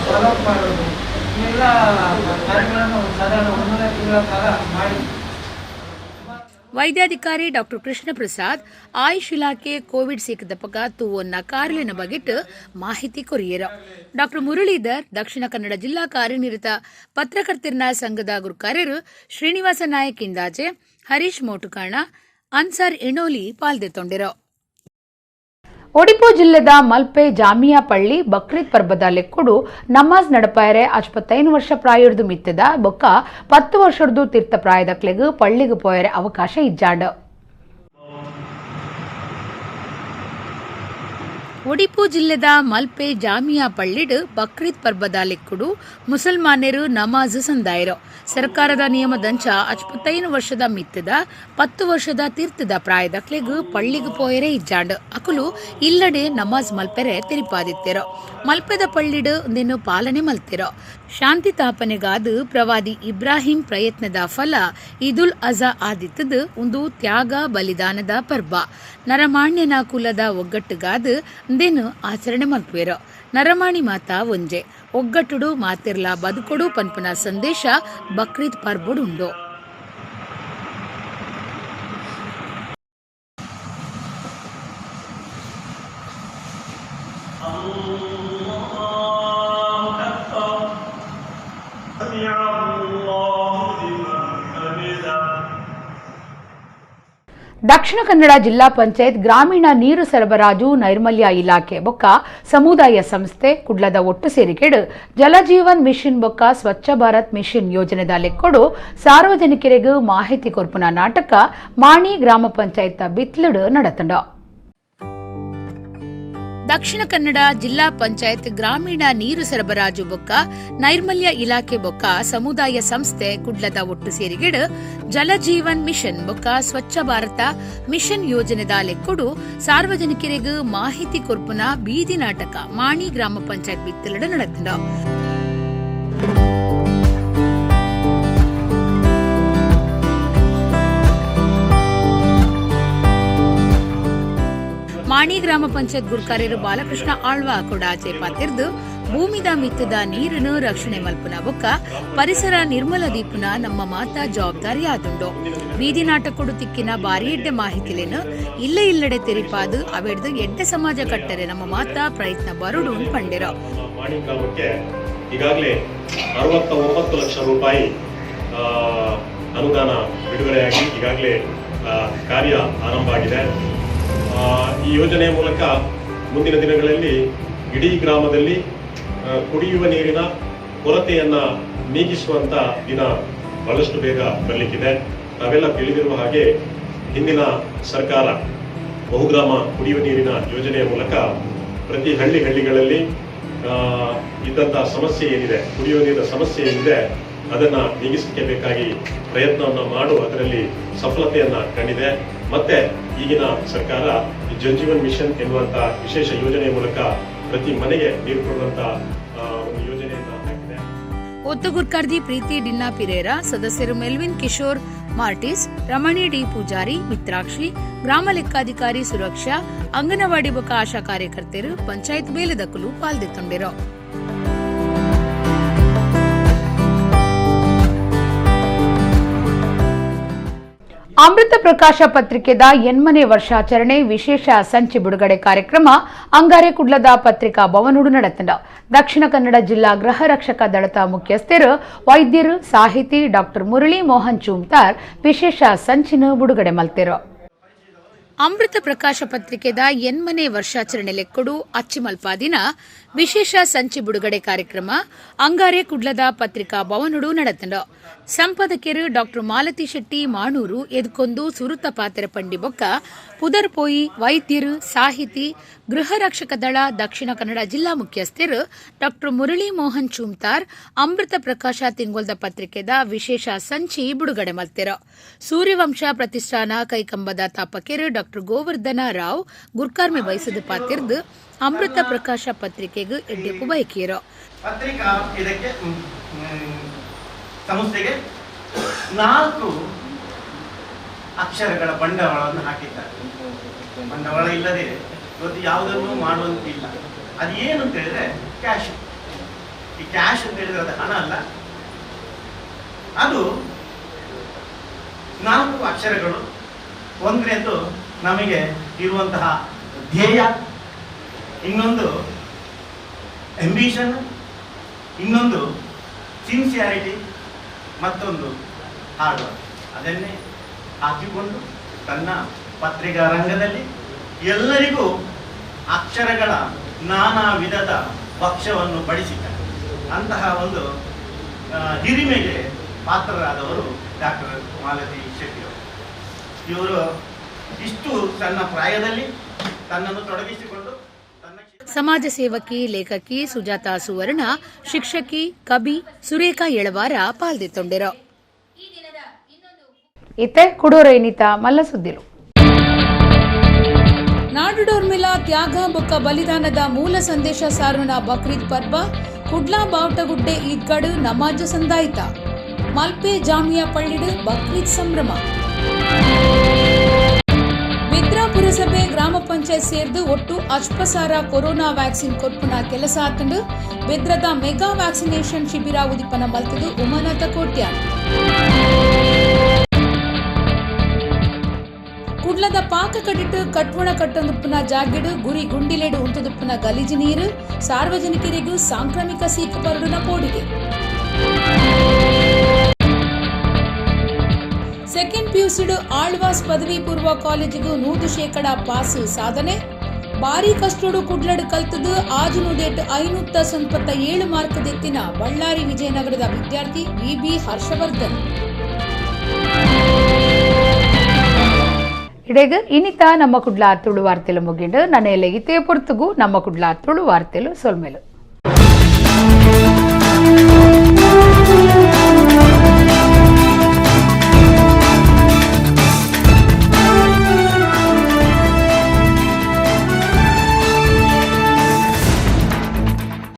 ಫಾಲೋಅಪ್ ಮಾಡೋದು, ಈ ಎಲ್ಲ ಕಾರ್ಯಗಳನ್ನು ಸಾಧಾರಣ 1.5 ತಿಂಗಳ ಕಾಲ ಮಾಡಿ. ವೈದ್ಯಾಧಿಕಾರಿ ಡಾಕ್ಟರ್ ಕೃಷ್ಣ ಪ್ರಸಾದ್ ಆಯುಷ್ ಇಲಾಖೆ ಕೋವಿಡ್ ಸೀಕದಪಕ ತೂವೊನ್ನ ಕಾರ್ಲಿನ ಬಗೆಟ್ ಮಾಹಿತಿ ಕೊರಿಯರು. ಡಾಕ್ಟರ್ ಮುರಳೀಧರ್ ದಕ್ಷಿಣ ಕನ್ನಡ ಜಿಲ್ಲಾ ಕಾರ್ಯನಿರತ ಪತ್ರಕರ್ತರನ ಸಂಘದ ಗುರುಕಾರ್ಯರು ಶ್ರೀನಿವಾಸ ನಾಯಕ್ ಇಂದಾಜೆ, ಹರೀಶ್ ಮೋಟುಕಾಣ, ಅನ್ಸಾರ್ ಎಣೋಲಿ ಪಾಲ್ದೆತ್ತೊಂಡಿರು. ಒಡಿಪು ಜಿಲ್ಲೆದ ಮಲ್ಪೆ ಜಾಮಿಯಾ ಪಳ್ಳಿ ಬಕ್ರೀದ್ ಪರ್ಬದ ಲೆಕ್ಕುಡು ನಮಾಜ್ ನಡಪಾಯರೆ 55 ವರ್ಷ ಪ್ರಾಯರ್ದು ಮಿತ್ತದ ಬೊಕ್ಕ 10 ವರ್ಷರ್ದು ತೀರ್ಥ ಪ್ರಾಯದಕ್ಲೆಗ್ ಪಳ್ಳಿಗ್ ಪೋಯರೆ ಅವಕಾಶ ಇಜ್ಜಾಂಡ್. ಒಡಿಪು ಜಿಲ್ಲೆದ ಮಲ್ಪೆ ಜಾಮಿಯಾ ಪಳ್ಳಿಡ್ ಬಕ್ರೀದ್ ಪರ್ಬದ ಲೆಕ್ಕುಡು ಮುಸಲ್ಮಾನರು ನಮಾಜ್ ಸಂದಾಯರು. ಸರ್ಕಾರದ ನಿಯಮದಂಚ 55 ವರ್ಷದ ಮಿತ್ತದ 10 ವರ್ಷದ ತೀರ್ಥದ ಪ್ರಾಯದಕ್ಲೆಗ್ ಪಳ್ಳಿಗ್ ಪೋಯರೆ ಇಜ್ಜಾಂಡ್. ಅಕುಲು ಇಲ್ಲಡೆ ನಮಾಜ್ ಮಲ್ಪೆರೆ ತೆರಿಪಾದಿತ್ತೆರು. ಮಲ್ಪೆದ ಪಳ್ಳಿಡ್ ಒಂದೇನು ಪಾಲನೆ ಮಲ್ತಿರೋ. ಶಾಂತಿ ತಾಪನೆಗಾದ ಪ್ರವಾದಿ ಇಬ್ರಾಹಿಂ ಪ್ರಯತ್ನದ ಫಲ ಈದುಲ್ ಅಜಾ ಆದಿತ್ತದು ಒಂದು ತ್ಯಾಗ ಬಲಿದಾನದ ಪರ್ಬ. ನರಮಾಣ್ಯನ ಕುಲದ ಒಗ್ಗಟ್ಟುಗಾದ ಇಂದೇನು ಆಚರಣೆ ಮಲ್ಪುವೆರು. ನರಮಾಣಿ ಮಾತಾ ಒಂಜೆ ಒಗ್ಗಟ್ಟುಡು ಮಾತಿರ್ಲ ಬದುಕೊಡು ಪನ್ಪುನ ಸಂದೇಶ ಬಕ್ರೀದ್ ಪರ್ಬುಡುಂಡು. ದಕ್ಷಿಣ ಕನ್ನಡ ಜಿಲ್ಲಾ ಪಂಚಾಯತ್ ಗ್ರಾಮೀಣ ನೀರು ಸರಬರಾಜು ನೈರ್ಮಲ್ಯ ಇಲಾಖೆ ಬೊಕ್ಕ ಸಮುದಾಯ ಸಂಸ್ಥೆ ಕುಡ್ಲದ ಒಟ್ಟು ಸೇರಿಕೆಡು ಜಲಜೀವನ್ ಮಿಷನ್ ಬೊಕ್ಕ ಸ್ವಚ್ಛ ಭಾರತ್ ಮಿಷನ್ ಯೋಜನೆದ ಲೆಕ್ಕೊಡು ಸಾರ್ವಜನಿಕರಿಗೂ ಮಾಹಿತಿ ಕೊರ್ಪುನ ನಾಟಕ ಮಾಣಿ ಗ್ರಾಮ ಪಂಚಾಯತ್ ಬಿತ್ಲುಡು ನಡತಂಡ. ದಕ್ಷಿಣ ಕನ್ನಡ ಜಿಲ್ಲಾ ಪಂಚಾಯತ್ ಗ್ರಾಮೀಣ ನೀರು ಸರಬರಾಜು ಬೊಕ್ಕ ನೈರ್ಮಲ್ಯ ಇಲಾಖೆ ಬೊಕ್ಕ ಸಮುದಾಯ ಸಂಸ್ಥೆ ಕುಡ್ಲದ ಒಟ್ಟು ಸೇರಿಗೆಡು ಜಲಜೀವನ್ ಮಿಷನ್ ಬೊಕ್ಕ ಸ್ವಚ್ಛ ಭಾರತ ಮಿಷನ್ ಯೋಜನೆದ ಲೆಕ್ಕೊಡು ಸಾರ್ವಜನಿಕರಿಗೂ ಮಾಹಿತಿ ಕೊರ್ಪುನ ಬೀದಿ ನಾಟಕ ಮಾಣಿ ಗ್ರಾಮ ಪಂಚಾಯತ್ ಬಿತ್ತಲಡು ನಡತಂಡ. ಮಾಣಿ ಗ್ರಾಮ ಪಂಚಾಯತ್ ಗುರ್ಕಾರ್ಯರು ಬಾಲಕೃಷ್ಣ ಆಳ್ವ ಕೊಡಾಚೆ ಪಾತಿರ್ದು ಭೂಮಿದ ಮಿತ್ತದ ನೀರನ್ನು ರಕ್ಷಣೆ ಮಲ್ಪುನ ಬೊಕ್ಕ ಪರಿಸರ ನಿರ್ಮಲ ದೀಪುನ ನಮ್ಮ ಮಾತಾ ಜವಾಬ್ದಾರಿ ಆದುಂಡು. ಬೀದಿ ನಾಟಕೊಡು ತಿಕ್ಕಿನ ಬಾರಿ ಎಡ್ಡೆ ಮಾಹಿತಿಲೇನು ಇಲ್ಲೇ ಇಲ್ಲಡೆ ತೆರಿಪಾದು ಅವೆಡ್ದು ಎಡ್ಡೆ ಸಮಾಜ ಕಟ್ಟರೆ ನಮ್ಮ ಮಾತಾ ಪ್ರಯತ್ನ ಬರುಡು ಪಂಡಿರೋ. ಮಾಣಿ ಗ್ರಾಮಕ್ಕೆ ಈಗಾಗಲೇ 69 ಲಕ್ಷ ರೂಪಾಯಿ ಅನುದಾನ ಬಿಡುಗಡೆಯಾಗಿ ಈಗಾಗಲೇ ಕಾರ್ಯ ಆರಂಭ ಆಗಿದೆ. ಈ ಯೋಜನೆಯ ಮೂಲಕ ಮುಂದಿನ ದಿನಗಳಲ್ಲಿ ಇಡೀ ಗ್ರಾಮದಲ್ಲಿ ಕುಡಿಯುವ ನೀರಿನ ಕೊರತೆಯನ್ನು ನೀಗಿಸುವಂಥ ದಿನ ಬಹಳಷ್ಟು ಬೇಗ ಬರಲಿಕ್ಕಿದೆ. ತಾವೆಲ್ಲ ತಿಳಿದಿರುವ ಹಾಗೆ ಹಿಂದಿನ ಸರ್ಕಾರ ಬಹುಗ್ರಾಮ ಕುಡಿಯುವ ನೀರಿನ ಯೋಜನೆಯ ಮೂಲಕ ಪ್ರತಿ ಹಳ್ಳಿ ಹಳ್ಳಿಗಳಲ್ಲಿ ಇದ್ದಂಥ ಸಮಸ್ಯೆ ಏನಿದೆ, ಕುಡಿಯುವ ನೀರಿನ ಸಮಸ್ಯೆ ಏನಿದೆ ಅದನ್ನು ನೀಗಿಸಲಿಕ್ಕೆ ಬೇಕಾಗಿ ಪ್ರಯತ್ನವನ್ನು ಮಾಡು ಅದರಲ್ಲಿ ಸಫಲತೆಯನ್ನು ಕಂಡಿದೆ. ಮತ್ತೆ ಈಗಿನ ಸರ್ಕಾರ ಜಲ್ ಜೀವನ್ ಮಿಷನ್ ಎನ್ನುವಂತ ವಿಶೇಷ ಯೋಜನೆಯ ಮೂಲಕ ಪ್ರತಿ ಮನೆಗೆ ನೀರು ಕೊಡುವಂತ ಒಂದು ಯೋಜನೆಯನ್ನು ಹಾಕಿದೆ. ಒತ್ತುಗುರ್ಕಾರ್ದಿ ಪ್ರೀತಿ ಡಿನ್ನಾ ಪಿರೇರಾ, ಸದಸ್ಯರು ಮೆಲ್ವಿನ್ ಕಿಶೋರ್ ಮಾರ್ಟಿಸ್, ರಮಣಿ ಡಿ ಪೂಜಾರಿ, ಮಿತ್ರಾಕ್ಷಿ, ಗ್ರಾಮ ಲೆಕ್ಕಾಧಿಕಾರಿ ಸುರಕ್ಷಾ, ಅಂಗನವಾಡಿ ಬೊಕ ಆಶಾ ಕಾರ್ಯಕರ್ತೆಯರು, ಪಂಚಾಯತ್ ಬೇಲೆದಕುಲು ಪಾಲ್ದೆತ್ತೊಂಡಿರು. ಅಮೃತ ಪ್ರಕಾಶ ಪತ್ರಿಕೆದ 80ನೇ ವರ್ಷಾಚರಣೆ ವಿಶೇಷ ಸಂಚಿ ಬಿಡುಗಡೆ ಕಾರ್ಯಕ್ರಮ ಅಂಗಾರೆ ಕುಡ್ಲದ ಪತ್ರಿಕಾ ಭವನೋಡು ನಡೆತಂಡ. ದಕ್ಷಿಣ ಕನ್ನಡ ಜಿಲ್ಲಾ ಗೃಹ ರಕ್ಷಕ ದಳದ ಮುಖ್ಯಸ್ಥರು ವೈದ್ಯರು ಸಾಹಿತಿ ಡಾಕ್ಟರ್ ಮುರಳಿ ಮೋಹನ್ ಚೂಮ್ತಾರ್ ವಿಶೇಷ ಸಂಚಿನ ಬಿಡುಗಡೆ ಮಲ್ತಿರು. ಅಮೃತ ಪ್ರಕಾಶ ಪತ್ರಿಕೆದ 80ನೇ ವರ್ಷಾಚರಣೆ ಲೆಕ್ಕಡು ಅಚ್ಚಿಮಲ್ಪಾದಿನ ವಿಶೇಷ ಸಂಚಿ ಬಿಡುಗಡೆ ಕಾರ್ಯಕ್ರಮ ಅಂಗಾರೆ ಕುಡ್ಲದ ಪತ್ರಿಕಾ ಭವನಡು ನಡೆತಂಡ. ಸಂಪಾದಕಿಯರು ಡಾಕ್ಟರ್ ಮಾಲತಿ ಶೆಟ್ಟಿ ಮಾಣೂರು ಎದ್ಕೊಂದು ಸುರುತ ಪಾತ್ರ ಪಂಡಿ ಬೊಕ್ಕ ಪುದರ್ಪೋಯಿ ವೈದ್ಯರು ಸಾಹಿತಿ ಗೃಹ ರಕ್ಷಕ ದಳ ದಕ್ಷಿಣ ಕನ್ನಡ ಜಿಲ್ಲಾ ಮುಖ್ಯಸ್ಥರು ಡಾಕ್ಟರ್ ಮುರಳಿ ಮೋಹನ್ ಚೂಮ್ತಾರ್ ಅಮೃತ ಪ್ರಕಾಶ ತಿಂಗೊಲ್ದ ಪತ್ರಿಕೆದ ವಿಶೇಷ ಸಂಚಿ ಬಿಡುಗಡೆ ಮಲ್ತಿರು. ಸೂರ್ಯವಂಶ ಪ್ರತಿಷ್ಠಾನ ಕೈಕಂಬದ ತಾಪಕಿಯರು ಡಾಕ್ಟರ್ ಗೋವರ್ಧನ ರಾವ್ ಗುರ್ಕಾರ್ಮೆ ಬಯಸದ ಪಾತಿರ್ದು ಅಮೃತ ಪ್ರಕಾಶ ಪತ್ರಿಕೆಗೆ ಎಡ್ಡೆಪ್ಪು ಬಯಕಿಯರು. ಪತ್ರಿಕಾ ಇದಕ್ಕೆ ಸಂಸ್ಥೆಗೆ 4 ಅಕ್ಷರಗಳ ಬಂಡವಾಳವನ್ನು ಹಾಕಿದ್ದಾರೆ. ಬಂಡವಾಳ ಇಲ್ಲದೆ ಇವತ್ತು ಯಾವುದನ್ನು ಮಾಡುವಂತಿಲ್ಲ. ಅದು ಏನು ಅಂತ ಹೇಳಿದ್ರೆ ಕ್ಯಾಶ್. ಈ ಕ್ಯಾಶ್ ಅಂತ ಹೇಳಿದ್ರೆ ಅದು ಹಣ ಅಲ್ಲ, ಅದು 4 ಅಕ್ಷರಗಳು. ಒಂದನೇದು ನಮಗೆ ಇರುವಂತಹ ಧ್ಯೇಯ, ಇನ್ನೊಂದು ಆಂಬಿಷನ್, ಇನ್ನೊಂದು ಸಿನ್ಸಿಯಾರಿಟಿ, ಮತ್ತೊಂದು ಹಾರ್ಡ್ ವರ್ಕ್. ಅದನ್ನೇ ಹಾಕಿಕೊಂಡು ತನ್ನ ಪತ್ರಿಕಾ ರಂಗದಲ್ಲಿ ಎಲ್ಲರಿಗೂ ಅಕ್ಷರಗಳ ನಾನಾ ವಿಧದ ಭಕ್ಷ್ಯವನ್ನು ಬಡಿಸಿದ್ದಾರೆ. ಅಂತಹ ಒಂದು ಹಿರಿಮೆಗೆ ಪಾತ್ರರಾದವರು ಡಾಕ್ಟರ್ ಮಾಲತಿ ಶೆಟ್ಟಿಯವರು. ಇವರು ಇಷ್ಟು ಸಣ್ಣ ಪ್ರಾಯದಲ್ಲಿ ತನ್ನನ್ನು ತೊಡಗಿಸಿಕೊಂಡು ಸಮಾಜ ಸೇವಕಿ ಲೇಖಕಿ ಸುಜಾತಾ ಸುವರ್ಣ, ಶಿಕ್ಷಕಿ ಕವಿ ಸುರೇಖಾ ಯಳವಾರ ಪಾಲ್ದೆತ್ತೊಂಡಿರು. ಇತ್ತೆ ಕುಡೋರೈನಿತ ಮಲ್ಲ ಸುದ್ದಿಲು. ನಾಡುಡೋರ್ಮಿಲ ತ್ಯಾಗ ಬೊಕ್ಕ ಬಲಿದಾನದ ಮೂಲ ಸಂದೇಶ ಸಾರುಣ ಬಕ್ರೀದ್ ಪರ್ಬ ಕುಡ್ಲಾ ಬಾವಟಗುಡ್ಡೆ ಈದ್ಗಾಡು ನಮಾಜ ಸಂದಾಯಿತ. ಮಲ್ಪೆ ಜಾಮಿಯಾ ಪಳ್ಳಿಡು ಬಕ್ರೀದ್ ಸಂಭ್ರಮ. ಬೆದ್ರ ಪುರಸಭೆ ಗ್ರಾಮ ಪಂಚಾಯತ್ ಸೇರ್ದು ಒಟ್ಟು ಅಶ್ಪಸಾರ ಕೊರೋನಾ ವ್ಯಾಕ್ಸಿನ್ ಕೊರ್ಪುನ ಕೆಲಸ ಆತಂಡು ಬೆದ್ರದ ಮೆಗಾ ವ್ಯಾಕ್ಸಿನೇಷನ್ ಶಿಬಿರ ಉದಿಪನ ಮಲ್ತದು ಉಮಾನಾಥ ಕೋಟ್ಯಾನ್. ಕುಡ್ಲದ ಪಾಕ ಕಡಿಟ್ಟು ಕಟ್ವಣ ಕಟ್ಟೊಂದುಪ್ಪನ ಜಾಗೆಡು ಗುರಿ ಗುಂಡಿಲೆಡು ಉಂಟುದುಪ್ಪನ ಗಲೀಜು ನೀರು ಸಾರ್ವಜನಿಕರಿಗೂ ಸಾಂಕ್ರಾಮಿಕ ಸೀಕು ಪರಡುನ ಪೋಡಿಗೆ. ಸೆಕೆಂಡ್ ಪಿಯುಸಿಡು ಆಳ್ವಾಸ್ ಪದವಿ ಪೂರ್ವ ಕಾಲೇಜಿಗೂ 100% ಪಾಸ್ ಸಾಧನೆ. ಭಾರಿ ಕಷ್ಟೋಡು ಕುಡ್ಲಡು ಕಲ್ತದು ಆಜುನುದೇಟು 597 ಮಾರ್ಕ್ ದೆತ್ತಿನ ಬಳ್ಳಾರಿ ವಿಜಯನಗರದ ವಿದ್ಯಾರ್ಥಿ ವಿಬಿ ಹರ್ಷವರ್ಧನ್. ಇಡೀಗ ಇನಿತ ನಮ್ಮ ಕುಡ್ಲ ತುಳು ವಾರ್ತೆಲು ಮುಗಿಂಡು ನನೆಯಲ್ಲ ಇತೇ ಪೊರ್ತುಗು ನಮ್ಮ ಕುಡ್ಲ ತುಳು ವಾರ್ತೆಲು ಸೊಲ್ಮೆಲು.